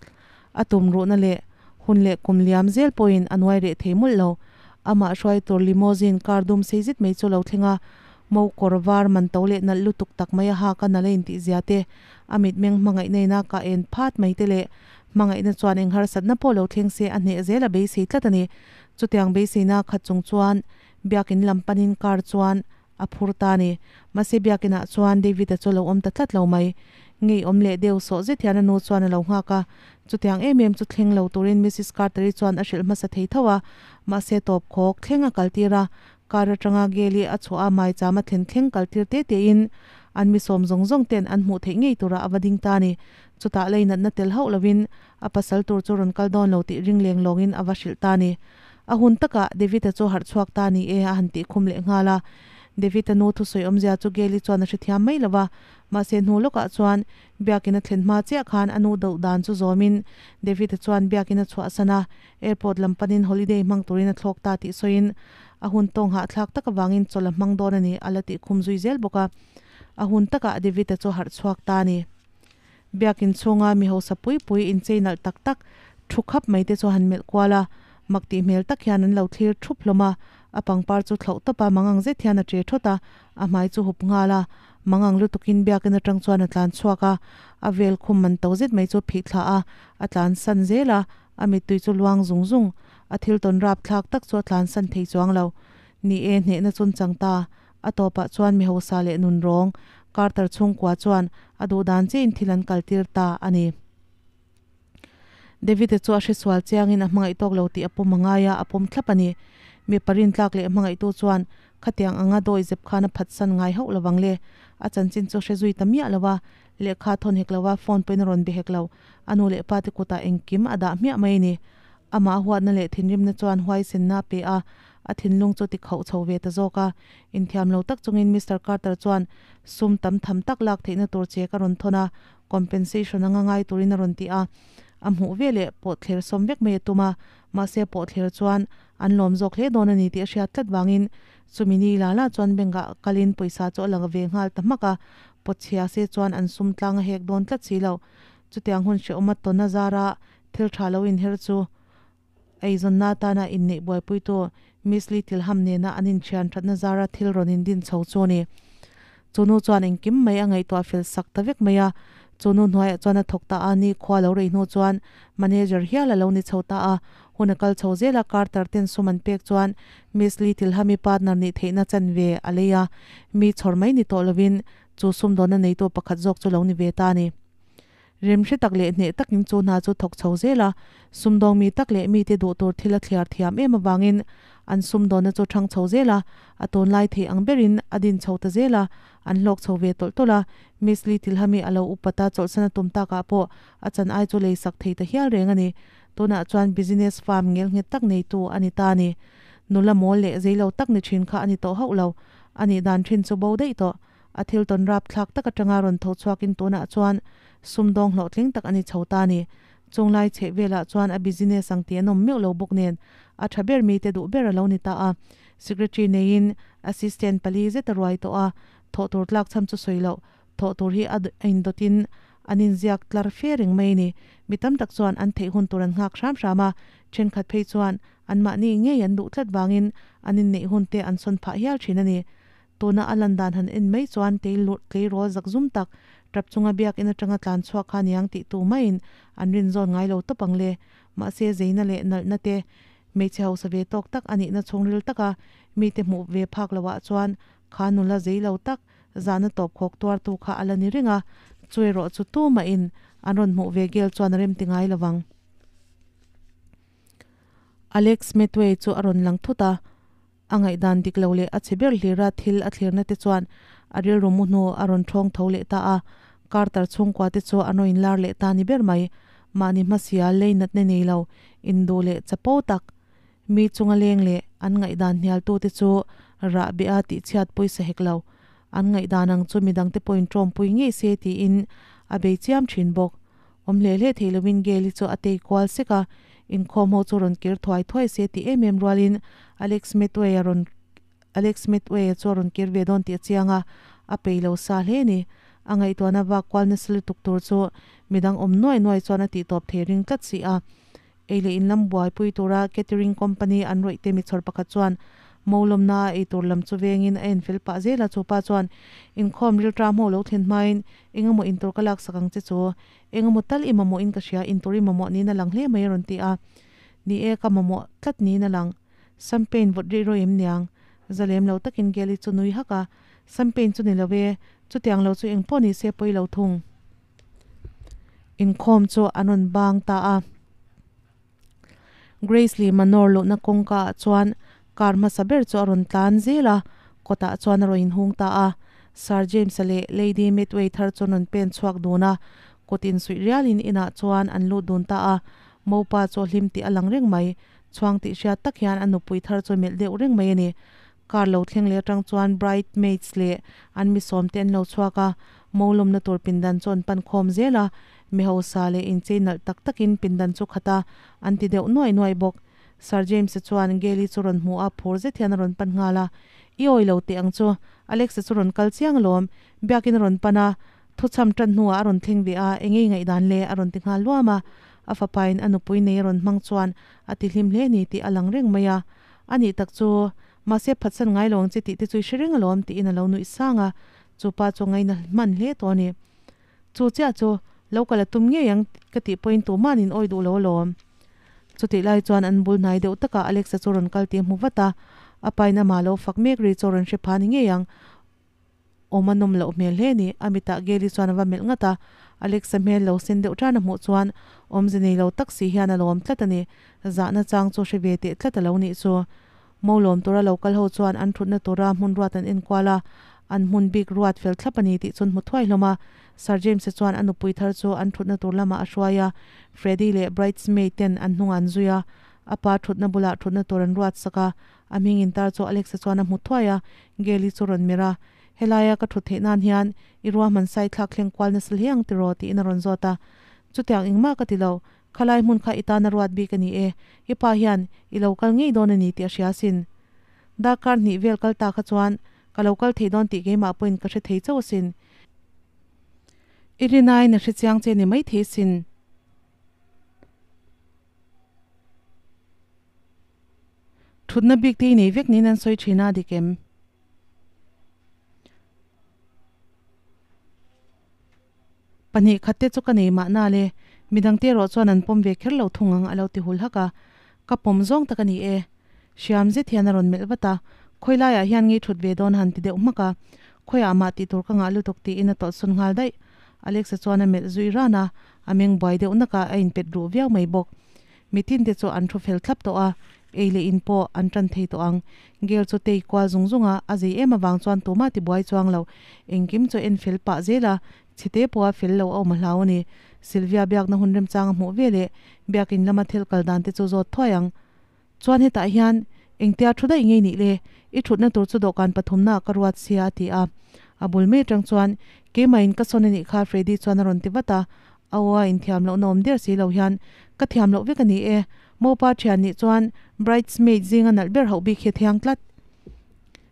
A tum ruhna leh hun leh kum liam zel pawhin a nuai reh thei mawlh lo. Amah hruai tur limousine car dum sei zet mai chu lo thleng a, mo kawr var man to leh nalh lutuk tak mai a hak a nalh a intih zia te, a mitmeng hmangaih naina ka en phat mai te leh Hmangaihna chuan eng harsatna pawh lo thleng se a hneh zel a beisei tlat a ni. Chutiang beiseina khat chung chuan Biakin lam panin car chuan a phur ta a ni. Mahse Biakinah chuan David-a chu a lo awm ta tlat lo mai. Ngeiawm leh deuh sawh zet hian a nu chuan a lo nghak a. Chutiang em em chu thleng lo turin Missus Carter-i chuan a hrilh hmasa thei tho a. Mahse tawp khawk thleng a kaltir a, car atanga Gail-i a chhuah a maicham a thlen thleng kaltir te tein an mi sawm zawng zawng ten an hmuh theih ngei turah a va ding ta a ni. Chutah leinatna tel hauh lovin a pasal tur chu rawn kal dawn lo tih ring leng lawngin a va hrilh ta a ni. A hun takah David-a chu harh chhuak ta ni e a han tih khum leh nghal a. David-a nu thusawi awmzia chu Gail-i chuan a hrethiam mai lo va, mahse hnu lawkah chuan Biakin a thlen hma chiah khan a nu doh dan chu zawmin David-a chuan Biakin a chhuahsan a, airport lam panin holiday hmang turin a thlawk ta tih sawiin a hun tawng hahthlak tak avangin chawlh a hmang dawn a ni a la tih khum zui zel bawk a. A hun takah David-a chu harh chhuak ta a ni. Biakin chhunga mi hausa pui pui inchei nalh tak tak thu khap mai te chu han melh kual a, mak tih hmel tak hian an lo thlir thup hlawm a, a pangpar chu thlauh tawp a, mangang zet hian a che thawt a, a hmai chu hup nghal a, mangang lutukin biakin atang chuan a tlan chhuak a, a vel khum man to zet mai chu phih thla a, a tlan san zel a, a mittui chu luang zung zung, a thil tawn rap thlak tak chu a tlan san thei chuang lo. Ni e, hnehna chun chang ta, A tawpah chuan mi hausa leh nunrawng Carter chhungkua chuan a duhdan chiahin thil an kaltir ta a ni. David-a chu a hresual chiangin a hmangaih tawk lo tih a pawm a ngai a, a pawm thlap a ni. Mipa rintlak leh hmangaihtu chuan khatiang anga dawi zep khan a phatsan ngai hauh lo vang le. A chanchin chu hre zui ta miah lo a, lehkha thawn hek lo a, phone pawhin a rawn be hek lo. A nu leh pa te kutah engkim a dah hmiah mai a ni. Amah a huatna leh thinrimna chuan huaisenna a pe a, a thinlung chu ti khauh chho ve ta zawk a. Inthiam lo tak chungin Mister Carter chuan sum tam tham tak lak theihna tur che ka rawn thawn a, compensation anga ngai turin a rawn ti a. A hmuh ve leh pawhthler sawm vek mai a tum a, mahse pawhthler chuan an lawm zawk hle dawn a ni tih a hriat tlat vangin chumi ni la la chuan bank ah kalin pawisa chu a la ve nghal ta hmak a, pawtchhia se chuan an sum tlang a hek dawn tlat si lo. Chutiang hun hrehawm a tawn a zara thil tha lo inher chu Eizawnna atana inneih buaipuitu Miss Lee Tilham nena an inthian thatna zara thil rawn indin chho chu a ni. Chu nu chuan engkim mai a ngaihtuah fel sak ta vek mai a, chu nu hnuaiah chuan a thawk ta a, ni khua lo rei hnu chuan manager hial a lo ni chho ta a. Hun a kal chho zel a, Carter ten sum an pek chuan Miss Lee Tilham-i partner nih theihna chanve a lei a, mi chhawr mai ni tawh lovin chu sumdawnna neitu pakhat zawk chu lo ni ve ta a ni. Remhre tak leh hneh takin chu hna chu thawk chho zel a, sumdawng mi tak leh mite duh tur thil a thliar thiam em avangin an sumdawnna chu thang chho zel a, a tunlai thei ang berin a din chho ta zel a, an hlawk chho ve tawlh tawlh a. Miss Lee Tilhami a lo upat a, chawlhsan a tum takah pawh a chan ai chu leisak thei ta hial reng a ni. Tunah chuan business firm ngelnghet tak neitu a ni ta a ni. Nula mawl leh zeilo tak ni thin kha a ni tawh hauh lo. A nih dan thin chu bo daih tawh. A thil tawn rapthlak tak atanga rawn tho chhuakin tunah chuan sumdawng hlawhtling tak a ni chho ta a ni. Chunglai chheh velah chuan a business ang tih an awm meuh lo bawk nen a tha ber mite duh ber a lo ni ta a. Secretary neiin assistant pali zet a ruai tawh a, thawh tur tlak chhan chu sawi loh, thawh tur hi a indawtin an inziak tlar fe reng mai a ni. Mi tam tak chuan an theih hun tur an nghak hram hram a, thenkhat phei chuan anmahni ngei an duh tlat vangin an inneih hun te an sawn phah hial thin a ni. Tuna a lan dan han en mai chuan tleirawl zakzum tak, tap chunga biakinn atanga tlan chhuak kha niang tih tu maiin an rin zawn ngai lo tawp ang le. Mahse zeina leh nalhna te, hmeichhe hausa ve tawk tak a nihna chhungril taka mite hmuh ve phak loah chuan kha nula zei lo tak, zahna tawp khawk tuartu kha a la ni reng a, chu erawh chu tu mahin an rawn hmuh ve gel chuan a remti ngai lo vang. Alex Metway chu a rawn lang thut a. A ngaihdan dik lo leh a chhe ber hlira thil a thlirna te chuan a rilru mu hnu a rawn thawng tho leh ta a. Carter chhungkua te chu an rawn inlar leh ta ni ber mai. Mahni hmasia lei natna nei lo, induh leh chapo tak, mi chunga leng leh an ngaihdan hnialtu te chu rah beh a tihchhiat pawisa hek lo. An ngaihdan ang chu midangte pawhin tawmpui ngei se tiin a bei chiam thin bawk. Awm hle hle thei lovin Gail-i chu a tei kual sek a, inkhawm ho chu rawn kir thuai thuai se tih em em rualin Alex Medway a rawn Alex Medway-a chu a rawn kir ve dawn tih a chiang a, a pei lo sa hle a ni. A ngaihtuahna vak kual nasa lutuk tur chu midang awm nuai nuai chuan a tihtawp thei ring tlat si a. Ei leh in lam buaipui tura catering company an rawih te michhawr pakhat chuan Molawmna a eitur lam chu vengin a en fel pah zel a, chupa chuan inkhawm rilṭam ho lo thlen hmain engemaw intur ka laksak ang che chu, engemaw tal i mamawhin ka hria, intur i mamawh niin a lang hle mai a rawn ti a. Ni e, ka mamawh tlat niin a lang. Champagne vawt rih rawih em niang? Zalem lo takin Gally chu nui hak a, Champagne chu ni lo e, chutiang lo chu engpawh ni se pawi lo thung. Inkhawm chu an rawn bang ta a. Grace Lee Manor luhna kawngka ah chuan car hmasa ber chu a rawn tlan zel a, kawtah chuan a rawn inhung ta a. Sir James-a leh Lady Medway thar chu an rawn pen chhuak dun a, kut insuih rialin inah chuan an lut dun ta a. Mopa chu a hlim tih a lang reng mai, chhuang tih hriat tak hian a nupui thar chu melh deuh reng mai a ni. Car lo thleng leh atang chuan bridemaids leh an mi sawmte an lo chhuak a, mo lawmna tur pindan chu an pan khawm zel a, mi hausa leh inchei nalh tak takin pindan chu khat a, an ti deuh nuai nuai bawk. Sir James-a chuan Gail-i chu rawn hmu a, phur zet hian a rawn pan nghal a, I awi lo teh ang chu, Alex-a chu rawn kal chiang alawm, biakin a rawn pan a, thuchham tan hnuah a rawn thleng ve a, eng ei ngaihdan le? a rawn ti nghal luam a, a fapain a nupui nei a rawn hmang chuan a ti hlim hle ni tih a lang reng mai a. A nih tak chu, mahse phatsan ngai lo ang che tih te chu i hre reng alawm tiin a lo nuih sang a, chu pa chu ngaina hman hle tawh a ni. Chu chiah chu, lo kal a tum ngei ang ka tih pawhin tuma'n in awi duh lo alawm. Chutih lai chuan an bul hnai deuh takah Alexa chu rawn kal tih a hmu vat a, a pain amah lo fak mek ri chu a rawn hre pha ni ngei ang. Awm a nawm loh hmel hle ni. A mitah Gail-i chuan a va melh ngat a, Alex-a hmel lo sen deuh tan a hmuh chuan awmze nei lo tak si hian a lawm tlat a ni. Zahna chang chu hre ve teh tlat a lo nih chu. Mo lawm tura lo kal ho chuan an thutna tura hmun ruat an enkual a, an hmun bik ruat fel thlap a ni tih chuan hmu thuai hlawm a. Sir James-a chuan a nupui thar chu an thutna tur lamah a hruai a, Freddie leh bridesmaid ten an hnungah an zui a, a pa thutna bulah thutna tur an ruat sak a. A hming intar chu Alexa chuan a hmu thuai a, Gail-i chu rawn mirh a, Helaia ka thut theih nan hian i ruahman sai thlak thleng kual nasa hle ang tiraw? tiin a rawn zawt a. Chutiang engmah ka ti lo, khalai hmun kha i tan a ruat bik a ni e, i pa hian i lo kal ngei dawn a ni tih a hria asin. Darkar hnih vel kal ta kha chuan ka lo kal thei dawn tih keimah pawhin ka hre thei chauh asin. I rinaiin a hre chiang che ni maithei asin. Thutna bik te i nei vek niin an sawi thin a, dik em? Pahnih khat te chu ka nei mahna le, midang te erawh chuan an pawm ve kher lo thung ang a lo ti hul hak a, ka pawm zawng tak a ni e. Hriam zet hian a rawn melh vat a, khawi laiah hian ngei thut ve dawn han ti deuh hmak a, khawiah mah tih tur ka ngah lutuk tiin a tawlhsawn nghal daih. Alexa chuan a melh zui ran a, a meng buai deuh nak a, a inpet ruh viau mai bawk. Mitin te chu an thu fel thlap tawh a, ei leh in pawh an tan thei tawh ang. Gail chu tei kual zung zung a, a zei em avang chuan tumah ti buai chuang lo. Engkim chu en fel pah zel a, chhite pawha fel lo a awm a hlau a ni. Sylvia biakna hun remchang a hmuh ve leh biakin lama thil kal dan te chu zawt thuai ang. Chuan hetah hian engtia thu daih ngei nih le, i thutna tur chu dawhkan pathumna ah ka ruat sia a ti a. A bul mai atang chuan, Keimah in ka sawn a nih kha Freddy chuan a rawn ti vat a. A aw a inthiam lohna awm der si lo hian, Ka thiam loh vek a ni e, mopa thian nih chuan bridesmaid zinga nalh ber hauh bik hi a thiang tlat.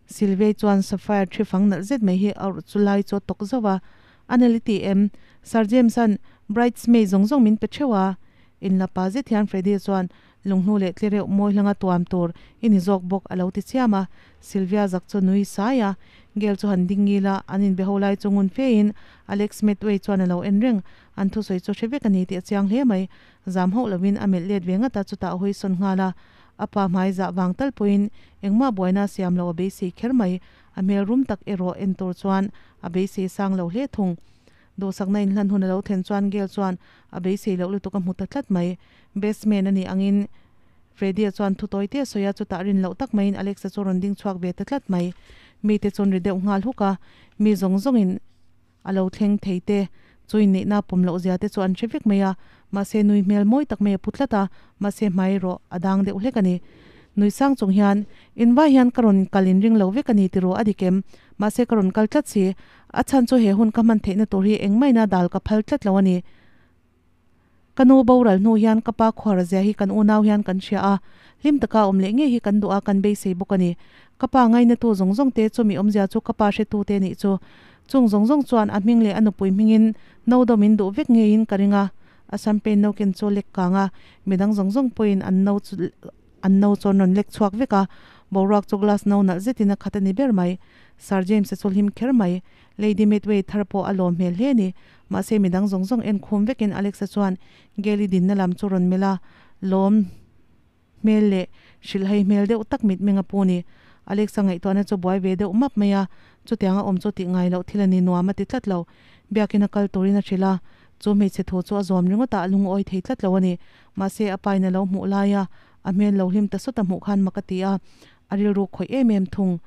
Sylvia chuan sapphire thi fang nalh zet mai hi a awrh chu lai chu a tawk zauh a, A nalh i ti em? Sir James-a'n bridesmaid zawng zawng min pe theuh a. Inlapa zet hian Freddy chuan Lunghnu leh tlereuh mawi hlanga tuam tur i ni zawk bawk a lo ti chiam a. Sylvia zak chu nui sai a, Gail chu han ding ngil a, an inbe ho lai chu ngun fe in Alex Medway chuan a lo en reng. An thusawi chu hre vek a ni tih a chiang hle mai. Zam hauh lovin a melh let ve ngat a, chutah a hawi sawn nghal a. A pa hmai zah vang tal pawhin engmah buaina a siam lo a beisei kher mai. A hmel rum tak erawh en tur chuan a beisei sang lo hle thung. Duhsakna inhlan hun a lo thlen chuan Gail chuan a beisei loh lutuk a hmu ta tlat mai. Best man a nih angin Freddy-a chuan thu tawi te a sawi a, chutah rin loh tak maiin Alex-a chu rawn ding chhuak ve ta tlat mai. Mite chuan ri deuh nghal huk a, mi zawng zawngin a lo thleng thei te, chu inneihna pawm loh zia te chu an hre vek mai a, mahse nui hmel mawi tak mai a pu tlat a, mahse hmai erawh a dang deuh hlek a ni. Nui sang chung hian, Invai hian ka rawn kal inring lo vek a ni tiraw a dik em? Mahse ka rawn kal tlat si, a chhan chu he hun ka hman theihna tur hi engmahina dal ka phal tlat lo a ni. Ka nu boral hnu hian ka pa khuar zia hi kan unau hian kan hria a, hlim taka awm leh ngei hi kan duh a, kan beisei bawk a ni. Ka pa ngainatu zawng zawng te chumi awmzia chu ka pa hretu te nih chu. Chung zawng zawng chuan a hming leh a nupui hmingin no dawm in duh vek ngeiin ka ring a, a champagne no ken chu lek kang a, midang zawng zawng pawhin an no chu an no chu an rawn lek chhuak vek a. Boruak chu glass no nalh zetin a khat a ni ber mai. Sir James-a chu hlim kher mai. Lady Medway thar pawh a lawm hmel hle a ni. Mahse midang zawng zawng en khum vekin Alex-a chuan Gail-i dinna lam chu rawn melh a, lawm hmel leh hrilhhai hmel deuh tak mitmeng a pu ni. Alex-a ngaihtuahna chu buai ve deuh map mai a, chutianga awm chu tih ngai loh thil a ni nuam a ti tlat lo. Biakin a kal turin a hrilh a, chu hmeichhe thu chu a zawm ringawt a, a lungawi thei tlat lo a ni. Mahse a pain a lo hmuh laia a hmel lo hlim ta sawt a hmuh khan mak a ti a, a rilru khawih em em thung.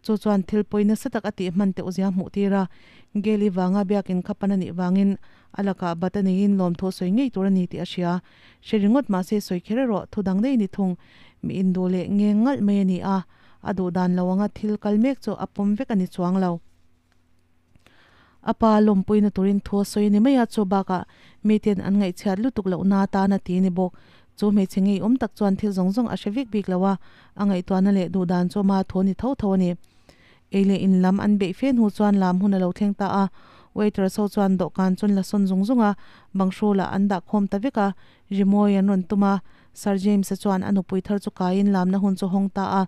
Chu chuan thil pawi nasa tak a tih hman teuh zia hmuh tir a, Gail-i vanga biakin kha pan a nih vangin a lakah bat a neiin lawmthu a sawi ngei tur a ni tih a hria. Hre ringawt mahse sawi kher erawh thu dang daih a ni thung. Mi induh leh ngeng ngalh mai a ni a, a duh dan lo anga thil kal mek chu a pawm vek a ni chuang lo. A pa lawmpuina turin thu a sawi a ni mai a, chu bakah miten an ngaihchhiat lutuk lohna atan a ti a ni bawk. Chu hmeichhe ngeiawm tak chuan thil zawng zawng a hre vek bik lo a, a ngaihtuahna leh duhdan chu ama thu a ni tho tho a ni. Ei leh in lam an beih fe hnu chuan lam hun a lo thleng ta a, waiters ho chuan dawhkan chu an la sawn zung zung a, bang hrulah an dah khawm ta vek a, rimawi an rawn tum a, Sir James-a chuan a nupui thar chu kaiin lamna hun chu hawng ta a,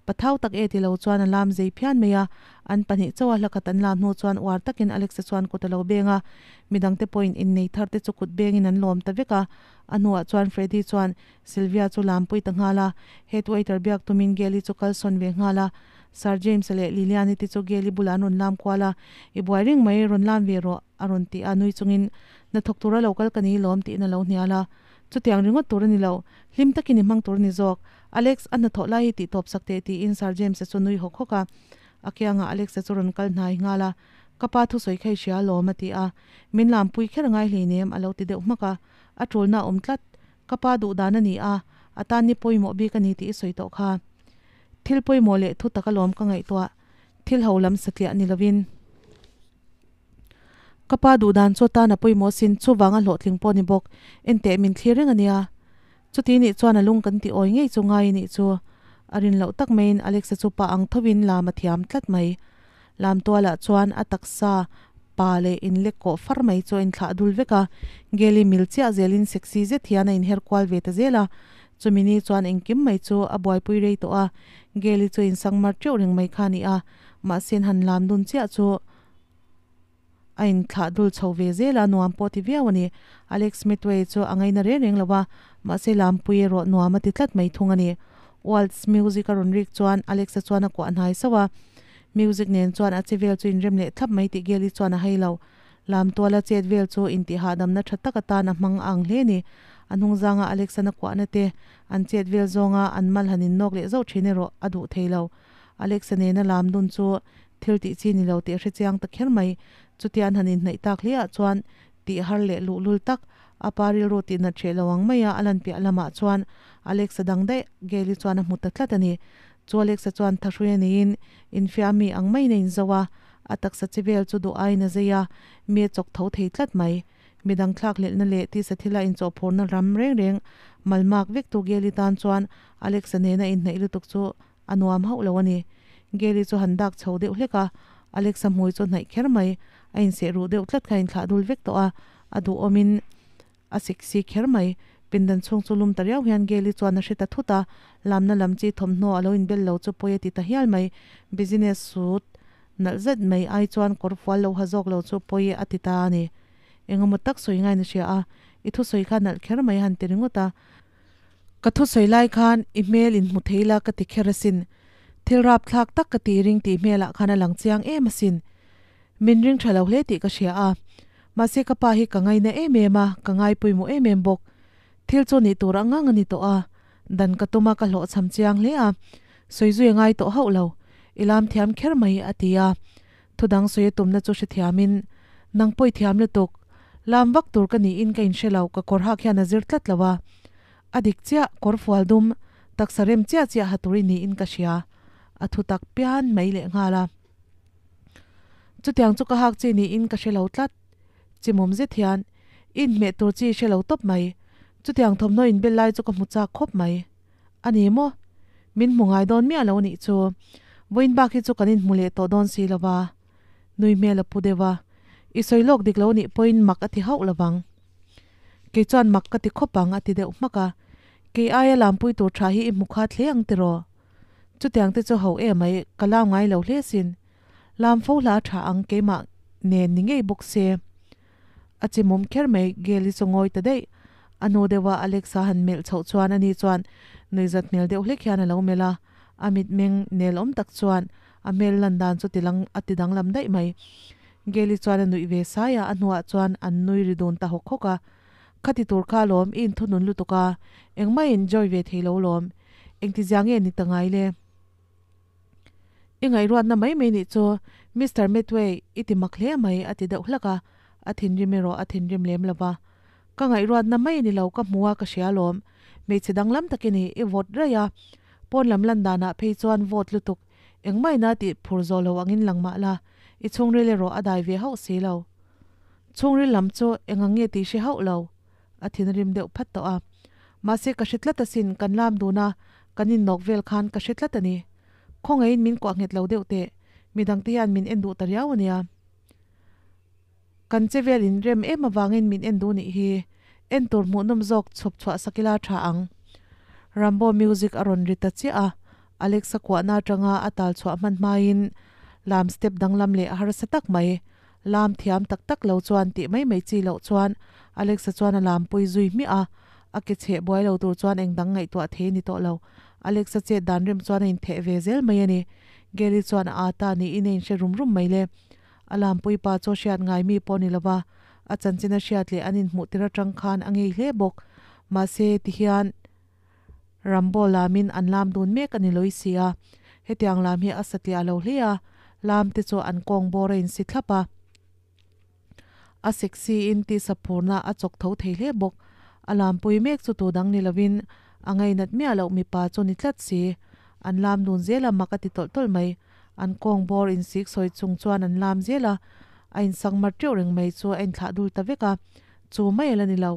pathau tak e ti lo chuan a lam zei phian mai a, an pahnih chauha hla khat an lam hnu chuan uar takin Alex-a chuan kut a lo beng a, midangte pawhin innei thar te chu kut bengin an lawm ta vek a, a hnuah chuan Freddy chuan Sylvia chu lampui ta nghal a, head waiter biak tumin Gail-i chu kal sawn ve nghal a, Sir James-a leh Lilian-i te chu Gail-i bulah an rawn lam kual a, I buai reng mai, rawn lam ve rawh, a rawn ti a, nui chungin, Hnathawk tura lo kal ka ni lawm tiin a lo hnial a. Chutiang ringawt tur a ni lo, hlim takin i hmang tur a ni zawk. Alex, a hnathawh lai hi tih tawp sak teh tiin Sir James-a chu nui hawk hawk a. A kiangah Alex-a chu rawn kal hnai nghal a, Ka pa thusawi kha i hria alawm a ti a. Min lampui kher ngai hleinem a lo ti deuh hmak a. A tulna a awm tlat. Ka pa duh dan a ni a, a tan ni pawimawh bik a ni tih i sawi tawh kha. Thil pawimawh leh thu tak alawm ka ngaihtuah. Thil ho lam satliah ni lovin. Ka pa duh dan chu atan a pawimawh sin, chuvang a hlawhtling pawh a ni bawk. Enteh min thlir reng a nia. Chuti nih chuan a lung kan tih awi ngei chu ngai a nih chu. A rin loh tak maiin Alex-a chu pa ang thovin lam a thiam tlat mai. Lam tualah chuan a taksa pa leh inlek kawh far mai chu a inthlah dul vek a, Geli mil chiah zelin sexy zet hian a inher kual ve ta zel a. Chumi ni chuan engkim mai chu a buaipui rei tawh a, Geli chu insangmar teuh reng mai kha a ni a, mahse han lam dun chiah chu A inthlah dul chho ve zel a, nuam pawh ti viau a ni. Alex Medway chu a ngaina reng reng lo a, mahse lampui erawh nuam a ti tlat mai thung a ni. Waltz music a rawn rik chuan Alex-a chuan a kuah hnai sauh a, music nen chuan a che vel chu inrem leh thlap mai tih Gail-i chuan a hai lo. Lam tuala chet vel chu intih hahdamna tha tak atan a hmang a ang hle a ni. A hnungzanga Alex-an a kuahna te, an chet vel zawnga an mal han innawk leh zauh thin erawh a duh thei lo. Alex-a nena lam dun chu thil tih chi ni lo tih a hre chiang ta kher mai. Chutia an han inhnaih tak hliah chuan tih har leh luhlul tak, a pa rilru tih nat hreh lo ang maia a lan piah lamah chuan Alex-a dang daih Gail-i chuan a hmu ta tlat a ni. Chu Alex-a chuan thahrui a neiin infiah mi ang maiin a inzo a, a taksa chi vel chu duh aiin a zei a, mi a chawk tho thei tlat mai. Midang thlakhlelhna leh tisa thila inchawhphurna ram reng reng malmak vektu Gail-i tan chuan Alex-a nena inhnaih lutuk chu A nuam hauh lo a ni. Gary chu han dak chho deuh hlek a, Alexa hmui chu hnaih kher mai. A inseh ruh deuh tlat kha a inthlah dul vek tawh a, a duhawmin a sexy kher mai. Pindan chhung chu lum ta riau hian Gary chuan a hre ta thut a, lamna lam chi thawmhnaw a lo inbel lo chu pawi a ti ta hial mai. Business suit nalh zet mai ai chuan kawr fual lo ha zawk lo chu pawi a ti ta a ni. Engemaw tak sawi ngain a hria a, i thusawi kha nalh kher mai a han ti ringawt a. Ka thusawi lai khan i hmel in hmu thei la ka ti kher asin. Thil rapthlak tak ka ti ring tih hmelah khan a lang chiang em asin. Min ring tha lo hle tih ka hria a. Mahse ka pa hi ka ngaina em em a, ka ngai pawimawh em em bawk. Thil chu nih tur ang ang a ni tawh a. Dan ka tum a ka hlawhchham chiang hle a. Sawi zui a ngai tawh hauh lo. I lam thiam kher mai a ti a. Thudang sawi a tumna chu hrethiamin, Nang pawh i thiam lutuk. Lam vak tur ka niin ka inhre lo, ka kawr hak hian a zir tlat lo a. A dik chiah, kawr fual dum, taksa rem chiah chiah ha tur i niin ka hria. A thu tak pian mai leh nghal a. Chutiang chu ka hak chi niin ka hre lo tlat. Chimawm zet hian, I inhmeh tur chi i hre lo tawp mai. Chutiang thawmhnaw inbel lai chu ka hmu chak khawp mai. A ni maw? Min hmu ngai dawn miah lo nih chu. Vawiin bak hi chu kan inhmu leh tawh dawn si lo va. Nui hmel a pu deuh a. I sawi lawk dik lo nih pawhin mak a ti hauh lo vang. Kei chuan mak ka ti khawp ang a ti deuh hmak a. Kei aia lampui tur tha hi i hmu khat hle ang tiraw? Chutiang te chu ho emai, ka lam ngai lo hle sin. Lam fo hla tha ang keimah nen ni ngei bawk se. A chimawm kher mai, Gail-i chu ngawi ta daih. A hnu deuha Alex-a han melh chhoh chuan ani chuan nuihzat hmel deuh hlek hian a lo melh a, a mitmeng nel awm tak chuan a hmel lan dan chu tilang a ti danglam daih mai. Gail-i chuan a nuih ve sai a, a hnuah chuan an nui ri dun ta hawk hawk a. Khati tur kha alawm, i inthunun lutuk a, engmah i enjoy ve thei lo lawm. Engtizia nge ni ta ngai le? I ngaihruatna mai mai nih chu Mister Medway i ti mak hle mai a ti deuh hlak a, a thinrim erawh a thinrim lem lo va. Ka ngaihruatna mai ni lo ka hmu a ka hria alawm, hmeichhe danglam tak i ni, i vawt raih a. Pawn lam lan danah phei chuan vawt lutuk engmah ina tih phur zawh lo angin lang mah la, i chhungril erawh a dai ve hauh si lo. Chhungril lam chu eng ang nge tih hre hauh lo. A thinrim deuh phat tawh a. Mahse ka hre tlat asin, kan lam dun a, kan innawk vel khan ka hre tlat a ni. Khawngaihin min kuah nghet lo deuh teh, midangte hian min en duh ta riau a nia. Kan che vel inrem em avangin min en duh nih hi. En tur hmuhnawm zawk chhawp chhuah sak ila tha ang. Rambo music a rawn ri ta chiah a, Alex-a kuahna atanga a tal chhuah hman hmain lam step danglam leh harsa tak mai Lam thiam tak tak lo chuan tih mai mai chi loh chuan Alexa chuan a lampui zui hmiah a, a ke chheh buai lo tur chuan eng dang ngaihtuah thei a ni tawh lo. Alexa chet dan rem chuan a intheh ve zel mai a ni. Gary chuan a ata niin a inhre rum rum mai le. A lampui pa chu hriat ngai mi pawh ni lova, a chanchin a hriat leh an inhmuh tir atang khan a ngei hle bawk. Mahse, tihian Rambo lamin an lam dun mek a ni lawih si a, hetiang lam hi a satliah lo hle a, lam te chu an kawng bawr a insi thlap a, a sexy in tisa phurna a chawk tho thei hle bawk. A lampui mek chu tu dang ni lovin a ngainat miah loh mipa chu ni tlat si. An lam dun zel a mak a ti tawlh tawlh mai. An kawng bawr insik sawi chung chuan an lam zel a, a insangmar teuh reng mai chu a inthlah dul ta vek a, chu mai a la ni lo.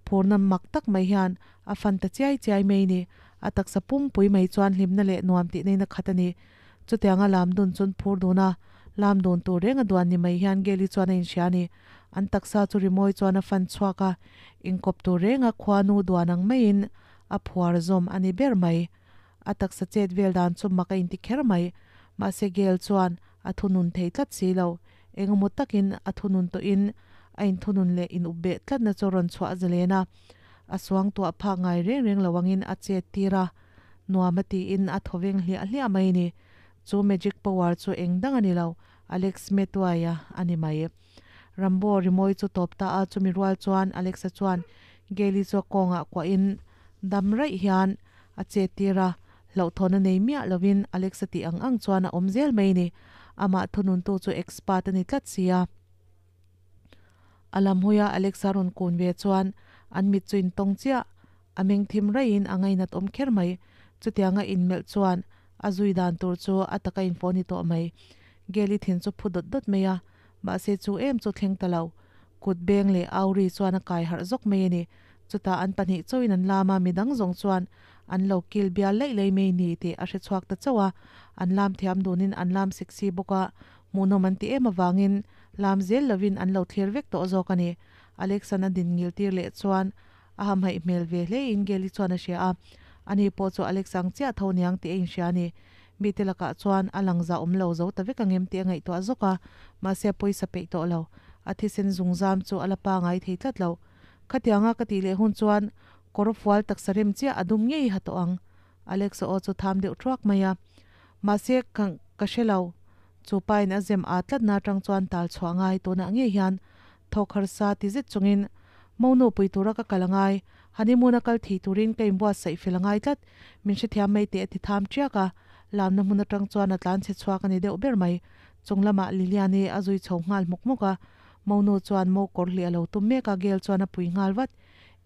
Phurna mak tak mai hian A fan ta chiai chiai mai ni. A taksa pumpui mai chuan hlimna leh nuam tih neihna khat a ni. Chutianga lam dun chun phur dun a, lam dun tur reng a duan ni mai hian Geli chuan a inhria a ni. An taksa chu rimawi chuan a fan chhuak a, inkawp tur renga khuanu duan ang maiin a phuar zawm a ni ber mai. A taksa chet vel dan chu mak a inti kher mai. Mahse Gel chuan a thunun thei tlat si lo. Engemaw takin a thunun tawhin a inthunun leh inup beh tlatna chu rawn chhuah zalen a. A suangtuah phak ngai reng reng lo angin a chet tir a, nuam a tiin a thaw veng hliah hliah mai a ni. Chu magic power chu eng dang a ni lo, Alex Metuaia a ni mai. Rambo rimawi chu tawp ta a, chumi rual chuan Alex-a chuan Gail-i chu a kawngah kuahin dam raih hian a chet tir a, hlauhthawn a nei miah lovin Alex-a tih ang ang chuan a awm zel mai a ni. Amah thununtu chu expert a ni tlat si a. A lam hawia Alexa rawn kun ve chuan an mit chu intawng chiah. A meng thim raihin a ngainat awm kher mai. Chutianga inmelh chuan a zui dan tur chu a taka infawh ni tawh mai. Geli thin chu phu dawt dawt mai a, mahse chu em chu thleng ta lo. Kut beng leh Auri chuan a kai harh zawk mai a ni. Chutah an pahnih chauhin an lam a, midang zawng chuan an lo kil bial laih laih mai ni tih a hre chhuak ta chauh a. An lam thiam dunin an lam sexy bawk a, Hmuhnawm an ti em avangin lam zel lovin an lo thlir vek tawh zawk a ni. Alexan a din ngil tir leh chuan a hamhaih hmel ve hlein Geli chuan a hria a, ani pawh chu Alex ang chiah tho niang tih a inhria a ni. Mite lakah chuan a lang zah awm lo zo ta vek angem tih a ngaihtuah zawk a, mahse a pawisa peih tawh lo. A thisen zungzam chu a la pangai thei tlat lo. Khatianga ka tih leh hun chuan kawr fual taksa rem chiah a dum ngei ha tawh ang. Alex-a aw chu tham deuh thuak mai a. Mahse, ka ka hre lo. Chu pain a zem aa tlatna atang chuan tal chhuah ngai tunah ngei hian thawk harsa ti zet chungin Monu pui tura ka kal angai, honeymoon a kal thei turin ka inbuatsaih fel angai tlat, min hrethiam mai teh a ti tham tiak a. Lamna hmun atang chuan a tlan chhe chhuak a ni deuh ber mai. Chung lamah Lilian-i a zui chho nghal hmawk hmawk a. Monu chuan mo kawr hlih a lo tum mek a, Gail chuan a pui nghal vat.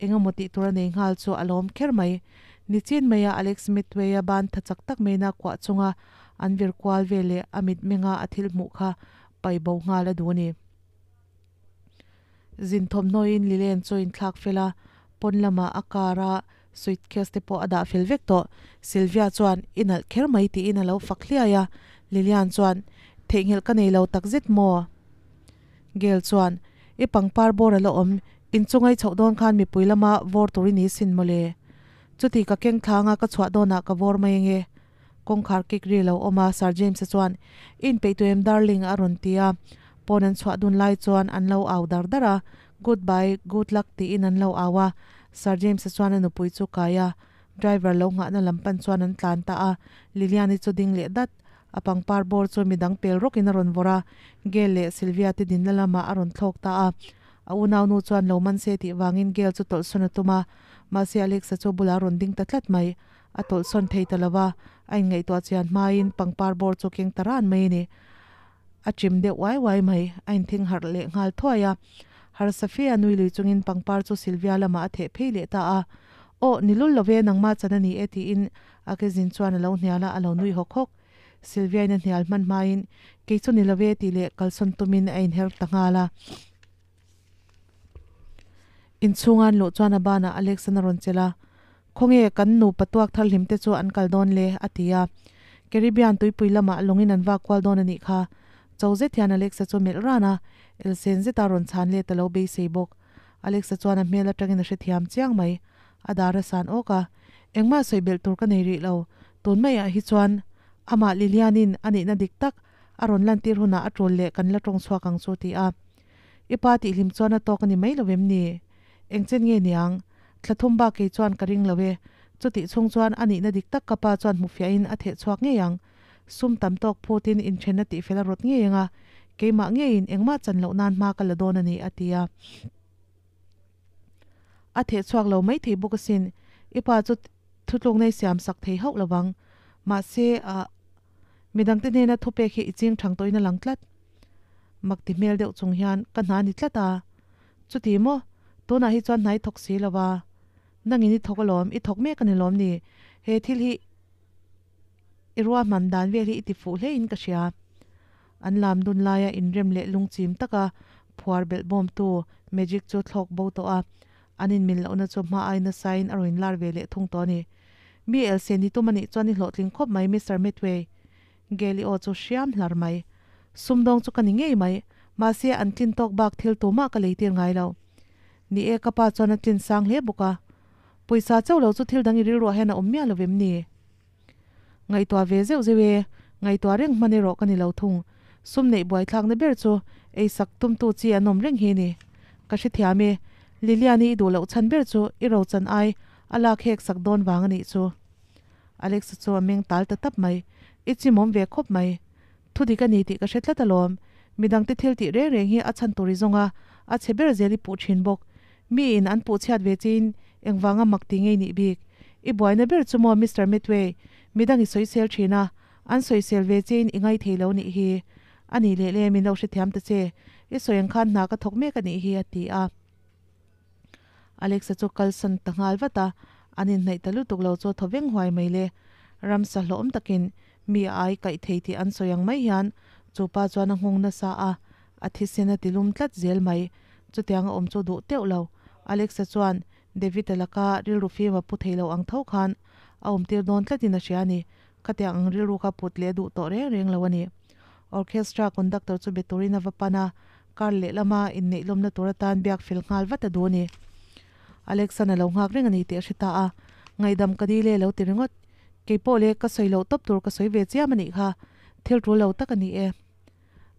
Engemaw tih tur a nei nghal chu a lawm kher mai. Nichin maia Alex Midway-a ban tha chak tak maina kuah chunga an vir kual vel leh a mitmenga a thil hmuh kha pai bo nghal a duh a ni. Zin thawmhnawiin Lilian chu inthlak fel a, pawn lamah a car a suitcase te pawh a dah fel vek tawh. Sylvia chuan, I nalh kher mai tiin a lo fak hliai a. Lilian chuan, Theihnghilh ka nei lo takzet maw? Gail chuan, I pangpar bawr a la awm, inchungai chhoh dawn khan mipui lama vawr tur i ni sin mawle. Chuti ka keng thlanga ka chhuah dawnah ka vawr mai ange. Kawngkhar kik ri lo awm a, Sir James-a chuan, I inpeih tawh em darling? a rawn ti a. Pawn an chhuah dun lai chuan an lo au dar dar a, Goodbye, good luck tiin an lo au a. Sir James-a chuan a nupui chu kai a, driver lo nghahna lam pan chuan an tlan ta a. Lilian-i chu ding leh dat, a pangpar bawr chu midang pel rawkin a rawn vawrh a, Gail leh Sylvia te dinna lamah a rawn thlawk ta a. A unaunu chuan lo man se tih vangin Gail chu tawlhsawn a tum a, mahse Alex-a chu bulah a rawn ding ta tlat mai. A tawlhsawn thei ta lo va, a inngaihtuah chian hmain pangpar bawr chu keng ta ran mai a ni. A chim deuh uai uai mai, a inthing harh leh nghal thuai a. Harsa fe a nui lui chungin pangpar chu Sylvia lamah a theh phei leh ta a. Aw, ni lul lo ve, nangmah chan a ni e tiin a ke zin chuan a lo hnial a, a lo nui hawk hawk. Sylvia-in a hnial hman hmain, Kei chu ni lo ve tih leh kalsawn tumin a inher ta nghal a. Inchhunga an luh chuan a banah Alex-an a rawn chelh a, Khawnge kan nupa tuak thar hlim te chu an kal dawn le? a ti a. Caribbean tuipui lamah lawngin an vak kual dawn a nih kha. Cho zet hian Alex-a chu melh ran a, elsen zeta rawn chhan let a lo beisei bawk. Alex-a chuan a hmel atangin a hrethiam chiang mai. A dar a san awk a, Engmah sawi belh tur ka nei rih lo. Tun maiah hi chuan amah Lilian-in a nihna dik tak a rawn lantir hunah a tul leh kan la tawng chhuak ang chu ti a. I pa tihhlim chuan a tawk a ni mai lo em ni? Engchen nge niang? Thla thum bak kei chuan ka ring lo e. Chutih chhung chuan a nihna dik tak ka pa chuan hmufiahin a theh chhuak ngei ang. Sum tam tawk phutin inthenna tihfel a rawt ngei ang a, keimah ngeiin engmah chan loh nan hma ka la dawn a ni, a ti a. A theh chhuak lo mai thei bawk asin. I pa chu thutlukna i siam sak thei hauh lo vang. Mahse, ah, midangte hnena thupek hi i ching thang tawhin a lang tlat. Mak ti hmel deuh chung hian ka hna ni tlat a. Chuti maw? Tunah hi chuan hna i thawk si lo va. Nangin i thawk alawm, i thawk mek a ni lawm ni? He thil hi i ruahman dan vel hi i ti fuh hlein ka hria. An lam dun laia inrem leh lungchim taka phuar belh bawmtu magic chu thlawk bo tawh a, an inmin lohna chu hma ai nasain a rawn inlar ve leh thung tawh a ni. Mi elsen hi tum a nih chuan i hlawhtling khawp mai Mister Medway. Gail-i aw chu hriam hlar mai. Sumdawng chu ka ni ngei mai, mahse an tlin tawk bak thil tumah ka leitir ngai lo. Ni e, ka pa chuan a tlin sang hle bawk a. Pawisa chauh lo chu thil dang i rilruah hian a awm miah lo vem ni? Ngaihtuah ve zeuh zeuh e, ngaihtuah reng hman erawh ka ni lo thung. Sum neih buaithlakna ber chu eisak tumtu chi an awm reng hi ni. Ka hrethiam e, Lilian-i i duh loh chhan ber chu i rochan ai a lak hek sak dawn vang a nih chu. Alex-a chu a meng tal ta tap mai. I chimawm ve khawp mai. Thu dik a ni tih ka hre tlat alawm. Midangte thil tih reng reng hi a chhan tur i zawng a, a chhe ber zel i puh thin bawk. Miin an puh chhiat ve chiin engvanga mak ti ngei nih bik. I buaina ber chu maw Mister Medway, midang i sawisel thin a, an sawisel ve chiin i ngaithei lo nih hi. A nih leh le min lo hrethiam ta che. I sawi ang khan hna ka thawk mek a nih hi a ti a. Alexa chu kalsan ta nghal vat a, an inhnaih ta lutuk lo chu thaw veng huai mai le. Ramsa hlawhawm takin mi a ai kaih thei tih an sawi ang mai hian chu pa chuan a nghawng nasa a, a thisen a ti lum tlat zel mai. Chutiang a awm chu duh teuh lo. Alexa chuan David-a laka rilru fim a pu thei lo ang tho khan a awmtir dawn tlatin a hria a ni. Khatiang ang rilru kha put leh duh tawh reng reng lo a ni. Orchestra conductor chu be turin a va pan a, Kar lehlama inneih lawmna tur atan biak fel nghal vat a duh a ni. Alex-an a lo nghak reng a ni tih a hre ta a, Ngaihdam ka dil e lo ti ringawt. Kei pawh le ka sawi loh tawp tur ka sawi ve chiam a nih kha, thil tul lo tak a ni e.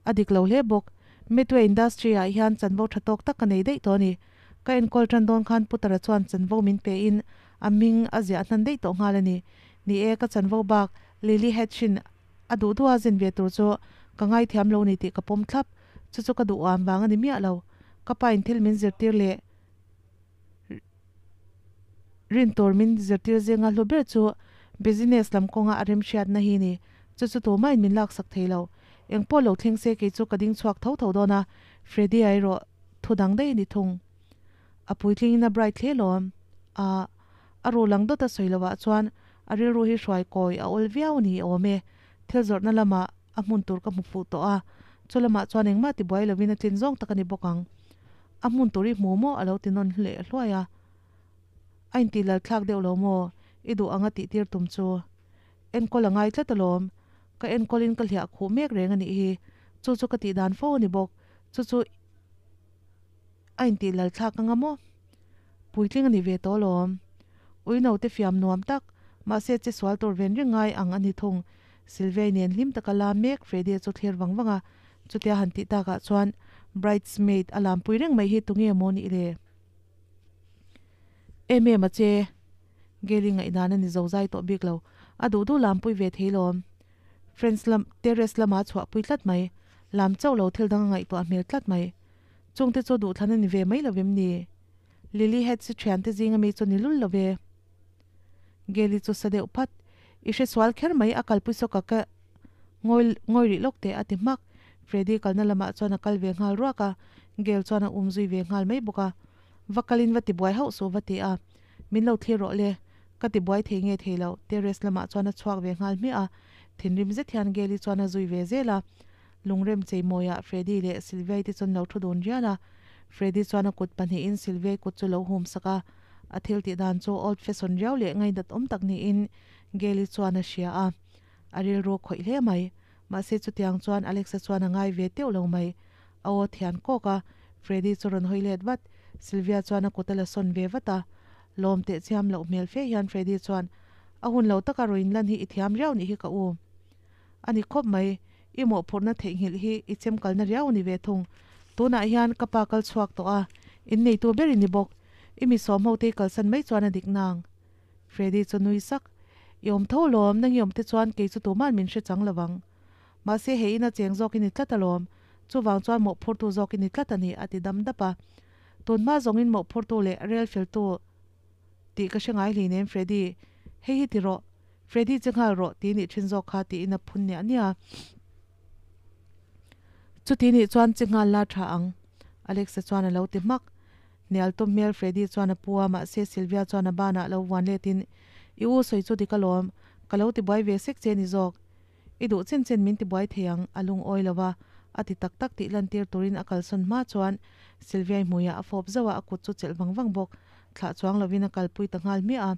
A dik lo hle bawk. Midway Industry-ah hian chanvo tha tawk tak ka nei daih tawh a ni. Ka enkawl tan dawn khan Putara chuan chanvo min pe in a hming a ziah hnan daih tawh nghal a ni. Ni e, ka chanvo bak Lily Hatchin a duh duha zin ve tur chu ka ngaithiam lo ni tih ka pawm thlap. Chu chu ka duham vang a ni miah lo. Ka pa in thil min zirtir leh rin tur min zirtir zinga hlu ber chu business lam kawnga a remhriatna hi ni. Chu chu tumah in min laksak thei lo. Eng pawh lo thleng se kei chu ka ding chhuak tho tho dawn a, Freddy-a erawh thu dang daih a ni thung. A puitling in a bright hle lawm. A a ruh lang dawt a sawi lovah chuan a rilru hi hruai kawi a awl viau a ni awm e. Thil zawrhna lamah a hmun tur ka hmu fuh tawh a, chu lamah chuan engmah tibuai lovin a tlin zawng tak a ni bawk ang. A hmun tur i hmu maw? a lo ti nawn hleh hluai a. A intih lal thlak deuh lo maw? I duh ang a tih tir tum chu. Enkawl a ngai tlat alawm. Ka enkawlin ka hliah khuh mek reng a nih hi. Chu chu ka tih dan fo a ni bawk. Chu chu a intih lal thlak anga maw? Puitling a ni ve tawh alawm. Ui naute fiam nuam tak. Mahse che sual tur ven reng ngai ang a ni thung. Sylvia-i nen hlim taka lam mek Freddy-a chu thlir vang vang a, chutia han tih takah chuan bridesmaid a lampui reng mai hi tunge maw nih le? Em em a che. Gail-i ngaihdan a ni zo zai tawh bik lo. A duh duh lampui ve thei lawm. Friends lam terrace lama chhuahpui tlat mai. Lam chauh lo thil dang a ngaihtuah hmel tlat mai. Chungte chu duhthlan a ni ve mai lovem ni? Lily Heads-i thiante zinga mi chu ni lul lo ve. Gail-i chu sa deuh phat. I hre sual kher mai a kalpui sawk a ka ngawi ngawi rih lawk teh a ti hmak. Freddy kalna lamah chuan a kal ve nghal ruak a, Gail chuan a um zui ve nghal mai bawk a. Va kalin va tibuai hauh suh va ti a. Min lo thlir rawh le. Ka tibuai thei nge thei lo. Terrace lamah chuan a chhuak ve nghal hmiah a. Thinrim zet hian Gail-i chuan a zui ve zel a. Lungrem cheimawiah Freddy leh Sylvia-i te chuan lo thu dun rial a. Freddy chuan a kut pahnihin Sylvia-i kut chu lo hum sak a. A thil tih dan chu old fashion riau leh ngainat awm tak niin Gail-i chuan a hria a. A rilru khawih hle mai. Mahse chutiang chuan Alex-a chuan a ngai ve teuh lo mai. A aw thian kawk a, Freddy chu rawn hawi let vat. Sylvia chuan a kut a la sawn ve vat a. Lawm teh chiam loh hmel fe hian Freddy chuan, A hun lo taka rawn inlan hi i thiam riau nih hi ka u. A ni khawp mai, i mawhphurhna theihnghilh hi i chem kalna riau a ni ve thung. Tunah hian ka pa kal chhuak tawh a, inneitu ber i ni bawk. I mi sawm ho te i kalsan mai chuan a dik nang. Freddy chu nui sak, I awm tho lawm, nang i awm te chuan kei chu tuman min hre chang lo vang. Mahse hei ina cheng zawk i ni tlat alawm, chuvang chuan mawhphurtu zawk i ni tlat a ni, a ti dam dap a. Tun hma zawngin mawhphurtu leh rel feltu tih ka hre ngai hleinem Freddy, hei hi ti rawh, Freddy che nghal rawh tih nih thin zawk kha tiin a phun niah niah a. Chuti nih chuan che nghal la tha ang, Alexa chuan a lo ti hmak. Hnial tum hmel Freddy chuan a pu a, mahse Sylvia chuan a banah lo vuan letin, I u sawi chu dik alawm, ka lo tibuai ve sek che ni zawk. I duh chen chen min tibuai thei ang, a lungawi lo va, a ti tak tak tih lantir turin a kalsawn hma chuan Sylvia-i hmuiah a fawp zauh a, a kut chu chelh vang vang bawk. Thlah chuang lovin a kalpui ta nghal hmiah a.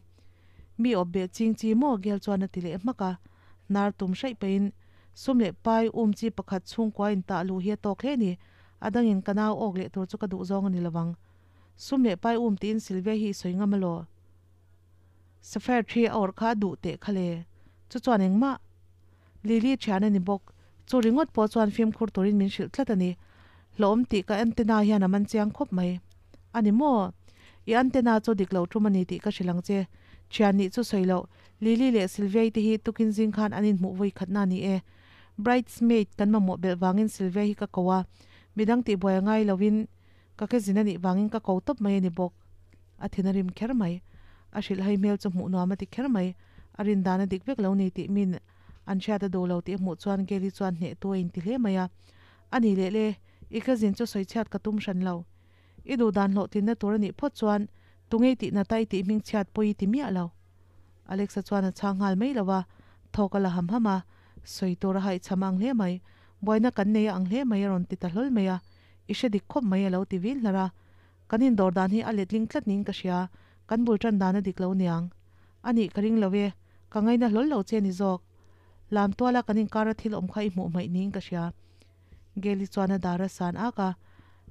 Mi awp beh ching chi maw? Gail chuan a ti leh hmak a. Hnar tum hraih pahin, Sum leh pai um chi pakhat chhungkua in tah luh hi a tawk hle ni. A dangin ka nau awk leh tur chu ka duh zawng a ni lovang. Sum leh pai um tiin Sylvia hi i sawi ngam alaw? Sapphire thi a awrh kha a duh teh kha le. Chu chuan engmah? Lily thian a ni bawk. Chu ringawt pawh chuan fimkhur turin min hrilh tlat a ni. Hlawhawm tih ka antenna hian a man chiang khawp mai. A ni maw? I antenna chu dik lo tum a ni tih ka hrilh ang che. Thian nih chu sawi loh. Lily leh Sylvia-i te hi tukin zing khan an inhmuh vawi khatna a ni e. Bridesmaid kan mamawh belh vangin Sylvia hi ka ko a. Midang tihbuai a ngai loin ka ke zin a nih vangin ka ko tawp mai a ni bawk. A thin a rim kher mai. A hrilhhai hmel chu hmuh nuam a ti kher mai. A rin dan a dik vek lo ni tih min an hriat a duh lo tih a hmuh chuan Gail-i chuan hneh tu a inti hle mai a. A ni leh le, i ka zin chu sawichhiat ka tum hran lo. I duh dan hlawhtlinna tur a nih phawt chuan tungei tih nata i tih hming chhiat pawi i ti miah lo. Alexa chuan a chhang nghal mai lo a, thawk a la ham ham a, sawi tur a haihchham ang hle mai. Buaina kan nei a ang hle mai a rawn ti ta hlawl mai a, i hre dik khawp mai a lo ti vin hlar a. Kan indawr dan hi a letling tlat niin ka hria, kan bul tan dan a dik lo niang. A nih ka ring lo e, ka ngaina hlawl lo che ni zawk. Lam tuala kan inkara thil awm kha i hmuh hmaih niin ka hria. Gail-i chuan a dar a san ak a,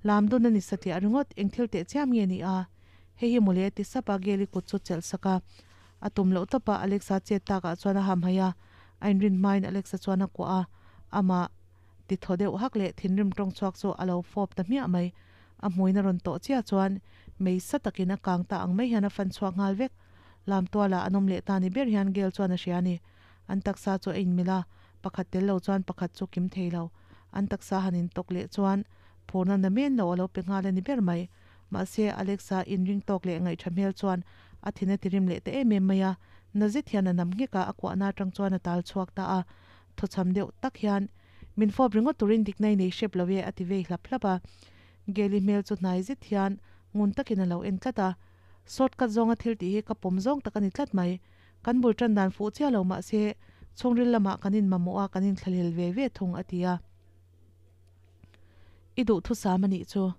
Lam dun a ni satliah ringawt, eng thil teh chiam nge ni a? Hei hi mawle a ti sap a, Gail-i kut chu chelh sak a. A tum loh tawp a, Alexa chet takah chuan a ham haih a, a inrin hmain Alexa chuan a kuah a, amah. Ti thaw deuh hak leh thinrim tawng chhuak chu a lo fawp ta hmiah mai. A hmuin a rawn tawh chiah chuan mei sa takin a kang ta ang mai hian a fan chhuak nghal vek. Lamtualah an awm leh ta ni ber hian Gail chuan a hria a ni. An taksa chu a inmilh a, pakhat tel lo chuan pakhat chu kim thei lo. An taksa han intawk leh chuan phurna na men lo a lo pe nghal a ni ber mai. Mahse, Alexa inring tawk leh ngaihṭha hmel chuan a thin a tirim leh ta em em mai a. Na zet hian a nam nghek a, a kuahna aṭang chuan a tal chhuak ta a. Thawchham deuh tak hian, Min fawp ringawt turin dikna i nei hrep lo e, a ti vei hlap hlap a. Gail-i hmel chu hnai zet hian ngun takin a lo en tlat a. Shortcut zawnga thil tih hi ka pawm zawng tak a ni tlat mai. Kan bul tan dan fuh chiah lo mah se, chhungril lamah kan inmamawh a, kan inthlahlel ve ve thung, a ti a. I duh thusam a nih chu.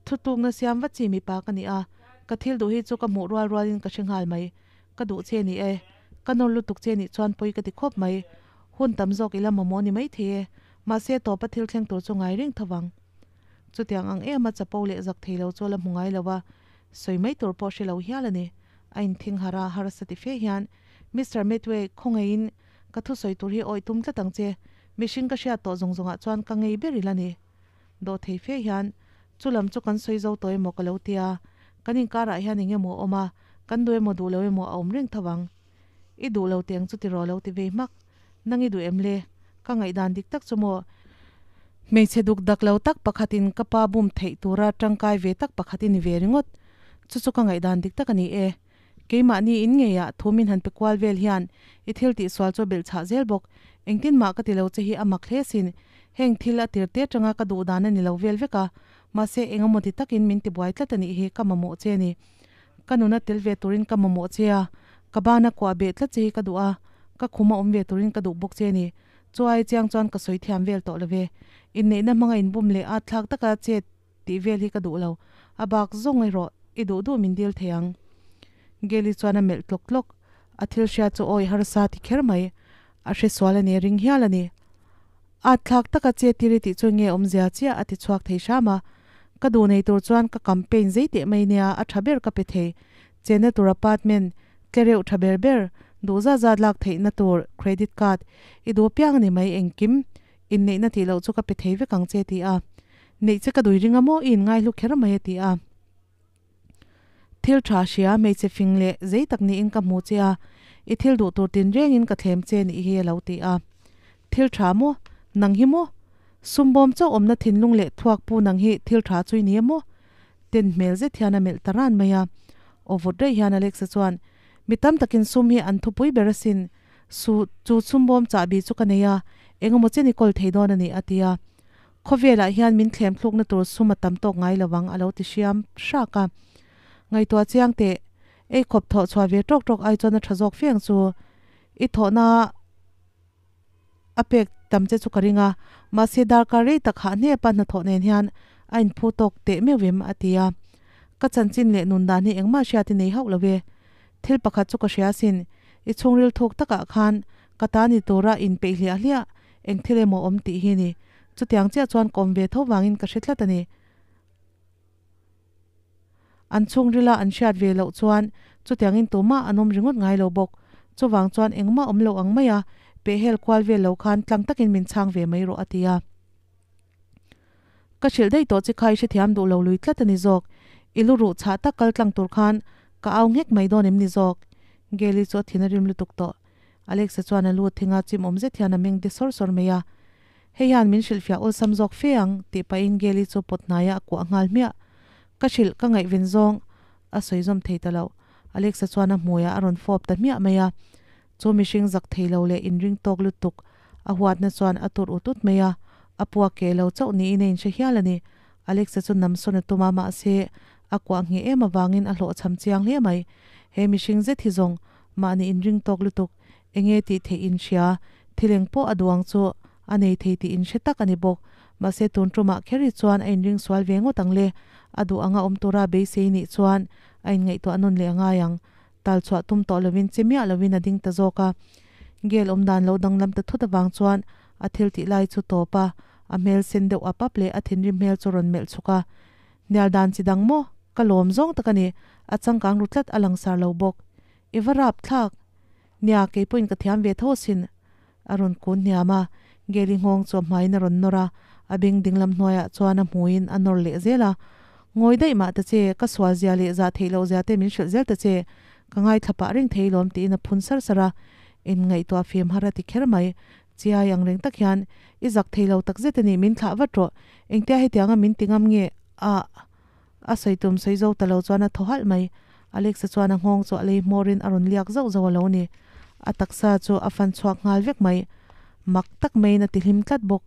Thutlukna siam vat chi mipa ka ni a, ka thil duh hi chu ka hmuh rual rualin ka hre nghal mai. Ka duh che ni e. Ka nawr lutuk che nih chuan pawi ka ti khawp mai. Hun tam zawk ila mamawh ni maithei e. Mahse tawpa thil thleng tur chu ngai reng tho vang. Chutiang ang em a chapo leh zak thei lo chu a la hmu ngai lo a, sawi mai tur pawh hre lo hial a ni. A inthing harh a, harsa ti fe hian. Mister Medway, khawngaihin ka thusawi tur hi awih tum tlat ang che. Mihring ka hriat tawh zawng zawngah chuan ka ngei ber ila ni. Dawhthei fe hian chu lam chu kan sawi zo tawh emaw ka lo ti a, kan inkarah hian eng emaw a awm a, kan duh emaw duh lo emaw a awm reng tho ang. I duh lo teh ang chu tiraw lo ti vei hmak. Nang i duh em le? Ka ngaihdan dik tak chu maw? Hmeichhe duk dak lo tak pakhatin ka pa bum theih tura tangkai ve tak pakhat i ni ve ringawt. Chu chu ka ngaihdan dik tak a ni e. Keimahni in ngeiah thu min han pe kual vel hian i thil tihsual chu a belh chhah zel bawk. Engtin mah ka ti lo che hi a mak hle sin. Heng thil a tir te atanga ka duh dan a ni lo vel vek a, mahse eng emaw ti takin min tibuai tlat a nih hi ka mamawh che a ni. Ka nuna tel ve turin ka mamawh che a, ka bana kuah beh tlat che hi ka duh a, ka khuma awm ve turin ka duh bawk che a ni. Chu ai chiang chuan ka sawi thiam vel tawh lo ve. Inneihna hmanga inbum leh at thlak taka chet tih vel hi ka duh lo. A bak zawng erawh i duh duh min dil thei ang. Geli chuan a melh tlawk tlawk. A thil hria chu awi harsa ti kher mai. A hre sual a ni, a ring hial a ni. At thlak taka che tir i tih chu nge awmzia chiah a ti chhuak thei hram a. Ka duh nei tur chuan ka campaign zei teh mai nia, a tha ber ka pe thei. Chenna tur apartment, tlereuh tha ber ber, duh zat zat lak theihna tur credit card i duh apiang a ni mai engkim. Inneihna tih loh chu ka pe thei vek ang che ti a. Neih che ka dui ring a maw i inngaihlu kher mai a ti a. Thil tha hria hmeichhe fing leh zei tak niin ka hmu che a, i thil duh tur tinrengin ka thlem che nih hi a lo ti a. Thil tha maw? Nang hi maw? Sumbawm chauh awmna thinlung leh thuak pu nang hi thil tha chu i ni emaw? Ten hmel zet hian a melh ta ran mai a. Aw vawt rei hian Alexa chuan, Mi tam takin sum hi an thupui ber asin, Su, chu chhumbawm chahbi chu ka nei a, engemaw chen i kawl thei dawn a ni, a ti a. Khawvelah hian min thlem thlukna tur sum a tam tawk ngai lo ang, a lo ti hriam hrak a. Ngaihtuah chiang teh, ei khawp thawh chhuah ve tawk tawk ai chuan a tha zawk fe ang chu. I thawhna a pek tam che chu ka ring a, mahse darkar rei tak hah hnepa hnathawh nen hian a inphu tawk teh meuh em, a ti a. Ka chanchin leh nun dan hi engmah hriat i nei hauh lo e. Thil pakhat chu ka hria asin, i chhungril thuk takah khan ka ta ni tura inpeih hliah hliah eng thil emaw awm tih hi ni. Chutiang chiah chuan ka awm ve tho vangin ka hre tlat a ni. An chhungrila an hriat ve loh chuan chutiangin tumah an awm ringawt ngai lo bawk. Chuvang chuan engmah awm lo ang maia pehhel kual vel lo khan tlang takin min chhang ve mai rawh a ti a. Ka hrilh daih tawh che kha i hrethiam duh lo lui tlat a ni zawk. I lu ruh chhah tak kal tlang tur khan ka au nghek mai dawn em ni zawk? Geli chu a thin a rim lutuk tawh. Alexa chuan a lu thinga chim awm zet hian a meng de sawr sawr mai a. Hei hian min hrilhfiah awlsam zawk fe ang tih pahin Geli chu pawt hnaiah a kuah nghal hmiah. Ka hrilh ka ngaihven zawng a sawi zawm thei ta lo. Alexa chuan a hmuiah a rawn fawp ta hmiah mai a. Chu mihring zak thei lo leh inring tawk lutuk a huatna chuan a tur ut ut mai a, a puak keh lo chauh niin a inhre hial a ni. Alexa chu namsawn a tum a, mahse, a kuah ngheh em avangin a hlawhchham chiang hle mai. He mihring zet hi zawng mahni inring tawk lutuk, enge tih theih inhria, thil eng pawh a duh ang chu a nei thei tih inhre tak a ni bawk. Mahse, tun tumah kher hi chuan a inring sual ve ngawt ang le. A duh anga awm tura beisei nih chuan a inngaihtuah nawn leh a ngai ang. Tal chhuah tum tawh lovin che miah lovin a ding ta zawk a. Gel awm dan lo danglam ta thut avang chuan a thil tih lai chu tawp a, a hmel sen deuh ap ap leh a thinrim hmel chu rawn melh chhuk a. Hnial dan chi dang maw? Ka lawm zawng tak a ni. A changkang ru tlat a langsar lo bawk. I va rap thlak. Nia, kei pawhin ka thiam ve tho asin. A rawn kun hniam a, Geli nghawng chu a hmaiin a rawn nawr a, a beng dinglam hnuaiah chuan a hmuiin a nawr leh zel a. Ngawi daih mah ta che, ka sual zia leh zah theih loh zia te min hrilh zel ta che, ka ngaithla pah reng thei lawm tiin a phun sar sar a. Inngaihtuah fim har a ti kher mai. Chiai ang reng tak hian, I zak thei lo tak zet a ni, min thlah vat rawh. Engtia hetianga min ti ngam nge? A. A sawi tum sawi zo ta lo chuan a thaw halh mai. Alexa chuan a nghawng chu a lei hmawrin a rawn liak zauh zauh a lo ni. A taksa chu a fan chhuak nghal vek mai. Mak tak maiin a ti hlim tlat bawk.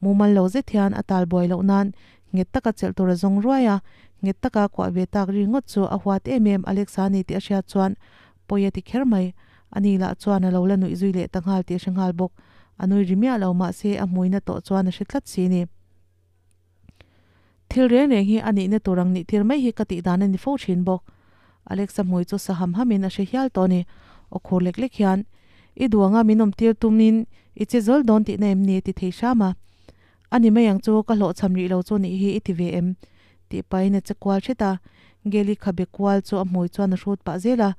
Mumal lo zet hian a tal buai loh nan nghet taka chelh tur a zawng ruai a, nghet taka kuah ve tak ri ngawt chu a huat em em Alexa ni tih a hriat chuan pawi a ti kher mai. Ani lah chuan a lo la nuih zui leh ta nghal tih a hre nghal bawk. A nui ri miah lo mahse a hmuina tawh chuan a hre tlat si ni. Thil reng reng hi a nihna tur ang nih tir mai hi ka tih dan a ni fo thin bawk. Alexa hmui chu sa ham hamin a hre hial tawh a ni. Aw khur lek lek hian, I duh anga min awm tir tumin i che zawl dawn tihna em ni? ti thei hram a. A ni mai ang chu ka hlawhchham rih lo chu nih hi i ti ve em? tih pahin a che kual hret a. Geli khabe kual chu a hmui chuan a hrut pah zel a.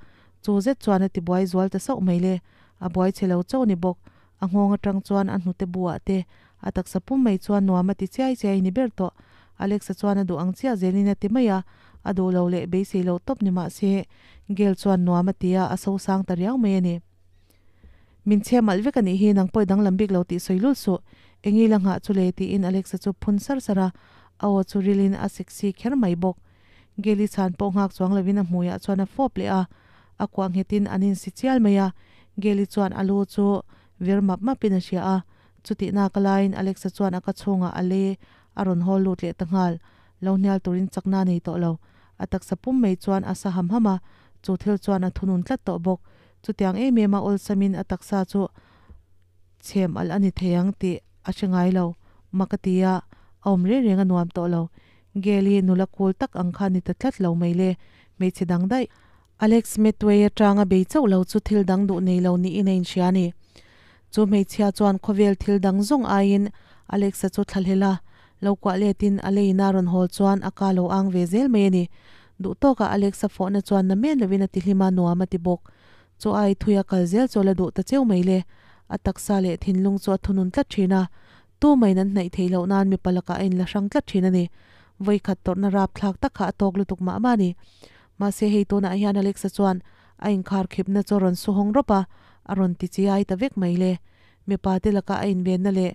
Chu zet chuan a tibuai zual ta sauh mai le. A buai chhe lo chauh ni bawk. A nghawng atang chuan a hnute bu ah te a taksa pum mai chuan nuam a ti chiai chiai ni ber tawh. Alex-a chuan a duh ang chiah zelin a ti mai a, a duh lo leh beisei loh tawp ni mah se Gail chuan nuam a ti a, a sosang ta riau mai a ni. Min chhe malh vek a nih hi, nang pawh i danglam bik lo tih sawi lul suh. Eng ila nghah chu le tiin Alex-a chu phun sar sar a, a aw chu rilin a sexy kher mai bawk. Gail-i chhan pawh nghak chuang lovin a hmuiah chuan a fawp leh a, a kuah nghetin an insi chial mai a, Gail-i chuan a lu chu vir map mapin a hria a, chutih nak laiin Alex-a chuan a ka chhungah a lei a rawn hawl lut leh ta nghal. Lo hnial turin chakna a nei tawh lo. A taksa pum mai chuan a sa ham ham a, chu thil chuan a thunun tlat tawh bawk. Chutiang em em a awlsamin a taksa chu chhem alh a ni thei ang tih a hre ngai lo. Mak a ti a, a awm reng reng a nuam tawh lo. Gail hi nula kul tak ang kha a ni ta tlat lo mai le, hmeichhe dang daih. Alex Metway atanga bei chauh lo chu thil dang duh nei lo niin a inhria a ni. Chu hmeichhia chuan khawvel thil dang zawng aiin Alex-a chu thlahlel a, lo kuah letin a leina rawn hawl chuan a ka lo ang ve zel mai a ni. Duh tawkah Alex-a fawhna chuan na men lovin a ti hlim a, nuam a ti bawk. Chu ai thui a kal zel chu a la duh ta cheu mai le. A taksa leh thinlung chu a thunun tlat thin a, tu main an hnaih theih loh nan mipa lakah a inla hrang tlat thin a ni. Vawikhat tawrhna rapthlak tak kha a tawk lutuk mah mah a ni. Mahse hei tunah hian Alexa chuan a inkhar khipna chu a rawn su hawng rawp a, a rawn ti chiai ta vek mai le. Mipa te laka a invenna leh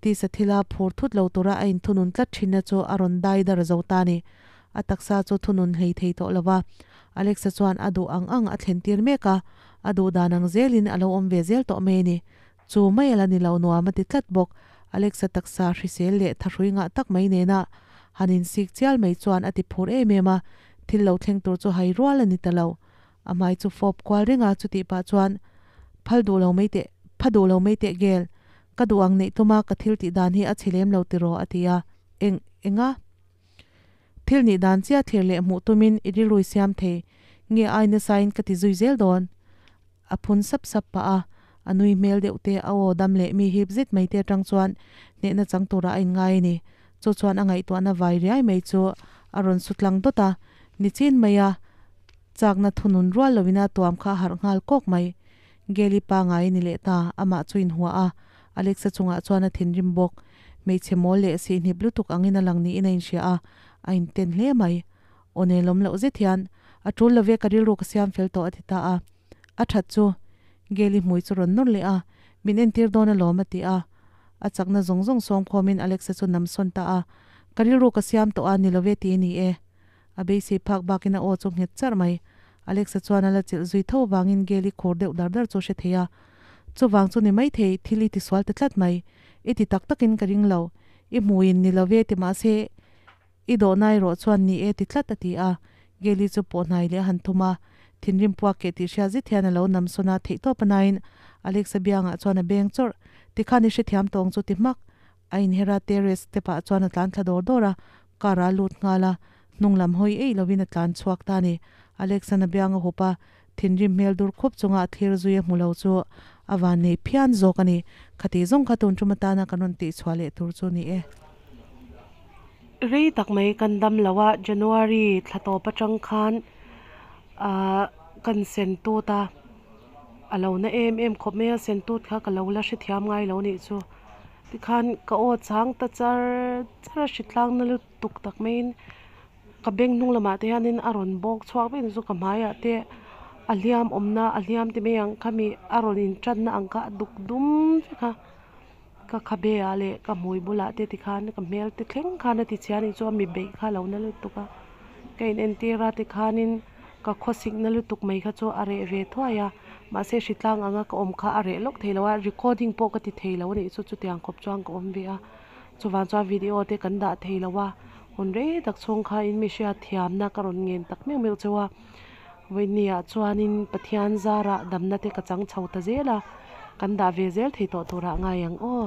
tisa thila phur thut lo tura a inthunun tlat thinna chu a rawn dai dar zo ta a ni. A taksa chu thunun hlei thei tawh lo va, Alexa chuan a duh ang ang a thlen tir mek a, a duh dan ang zelin a lo awm ve zel tawh mai a ni. Chu mai a la ni lo nuam a ti tlat bawk. Alexa taksa hrisel leh thahrui ngah tak mai nena han insik chial mai chuan a ti phur em em a, thil lo thleng tur chu hai rual a ni ta lo. A hmai chu fawp kual reng a, chutih pah chuan, Phal duh lo mai teh, pha duh lo mai teh Gail, ka duh ang neih tuma ka thil tih dan hi a chhe lem lo tiraw a ti a. Eng, enga? Thil nih dan chiah thlir leh hmuh tumin i rilrui siam thei nge ai nasain ka ti zui zel dawn? A phun sap sap pah a, a nui hmel deuh te, a aw dam leh mi hip zet mai te atang chuan hnehna chang turah a inngai a ni. Chu chuan a ngaihtuahna vai riai mai chu a rawn su tlang dawt a, nichin maia chakna thunun rual loin a tuam kha a harh nghal kawk mai. Geli pa ngai a ni leh ta, amah chu inhuah a, Alexa chungah chuan a thinrim bawk. Hmeichhe mawl leh sihhnip lutuk angin a lang niin a inhria a, a inten hle mai. Aw nelawm loh zet hian, A tul lo ve, ka rilru ka siam fel tawh a ti ta a. A that chu Gail-i hmui chu rawn nawr leh a, Min entir dawn alawm a ti a. A chakna zawng zawng sawm khawmin Alexa chu nam sawn ta a, Ka rilru ka siam tawh a, ni lo ve ti ni e. A beisei phak bakin a aw chu nghet charh mai. Alexa chuan a la chilh zui tho vangin Gail-i khur deuh dar dar chu a hre thei a. Chuvang chu ni maithei, thil i tisual ta tlat mai. I ti tak takin ka ring lo. I hmuin ni lo ve ti mahse, I dawhna erawh chuan ni e ti tlat a ti a. Gail-i chu pawh hnai leh a han thum a. Thinrim puak keh tih hriat zet hian a lo nam sawn a, theihtawp a nain Alex-a biangah chuan a beng chawrh. Tikhan i hrethiam tawng chu ti hmak. A inher a, terrace step ah chuan a tlan thla dawr dawr a, car ah a lut nghal a, hnung lam hawi eih lovin a tlan chhuak ta a ni. Alex-a'n a biang a hup a, thinrim hmel dur khup chunga a thlir zui a hmu lo chu a van nei phian zawk a ni. Khati zawng kha tun tum atana kan rawn tihchhuah leh tur chu ni e. Rei tak mai kan dam lo a, January thla tawp atang khan ahh kan sen tut a, a lo na em em khawp mai a, sen tut kha ka lo la hrethiam ngai lo nih chu. Tikhan ka aw chang ta char char a hritlang na lutuk tak maiin ka beng hnung lamah te hianin a rawn bawk chhuak vek chu ka hmaiah te a hliam awmna a hliam ti mai ang khami a rawn in tanna ang kha a duk dum vek a ka khabe ah leh ka hmui bulah te tikhan ka hmel te thleng khan a ti chhia anih chu a mi beih kha a lo na lutuk a ka in entir a tikhanin ka khawsik na lutuk mai kha chu a reh ve thuai a mahse hritlang anga ka awm kha a reh lawk thei lo a recording pawh ka ti thei lo anih chu chutiang khawp chuan ka awm ve a. Chuvang chuan video te kan dah thei lo a, hun rei tak chhung kha in mi hriat thiamna ka rawn ngen tak meuh meuh cheu a, vawinia chuanin Pathian zarah damna te ka chang chho ta zel a, kan dah ve zel thei tawh turah ngai ang aw.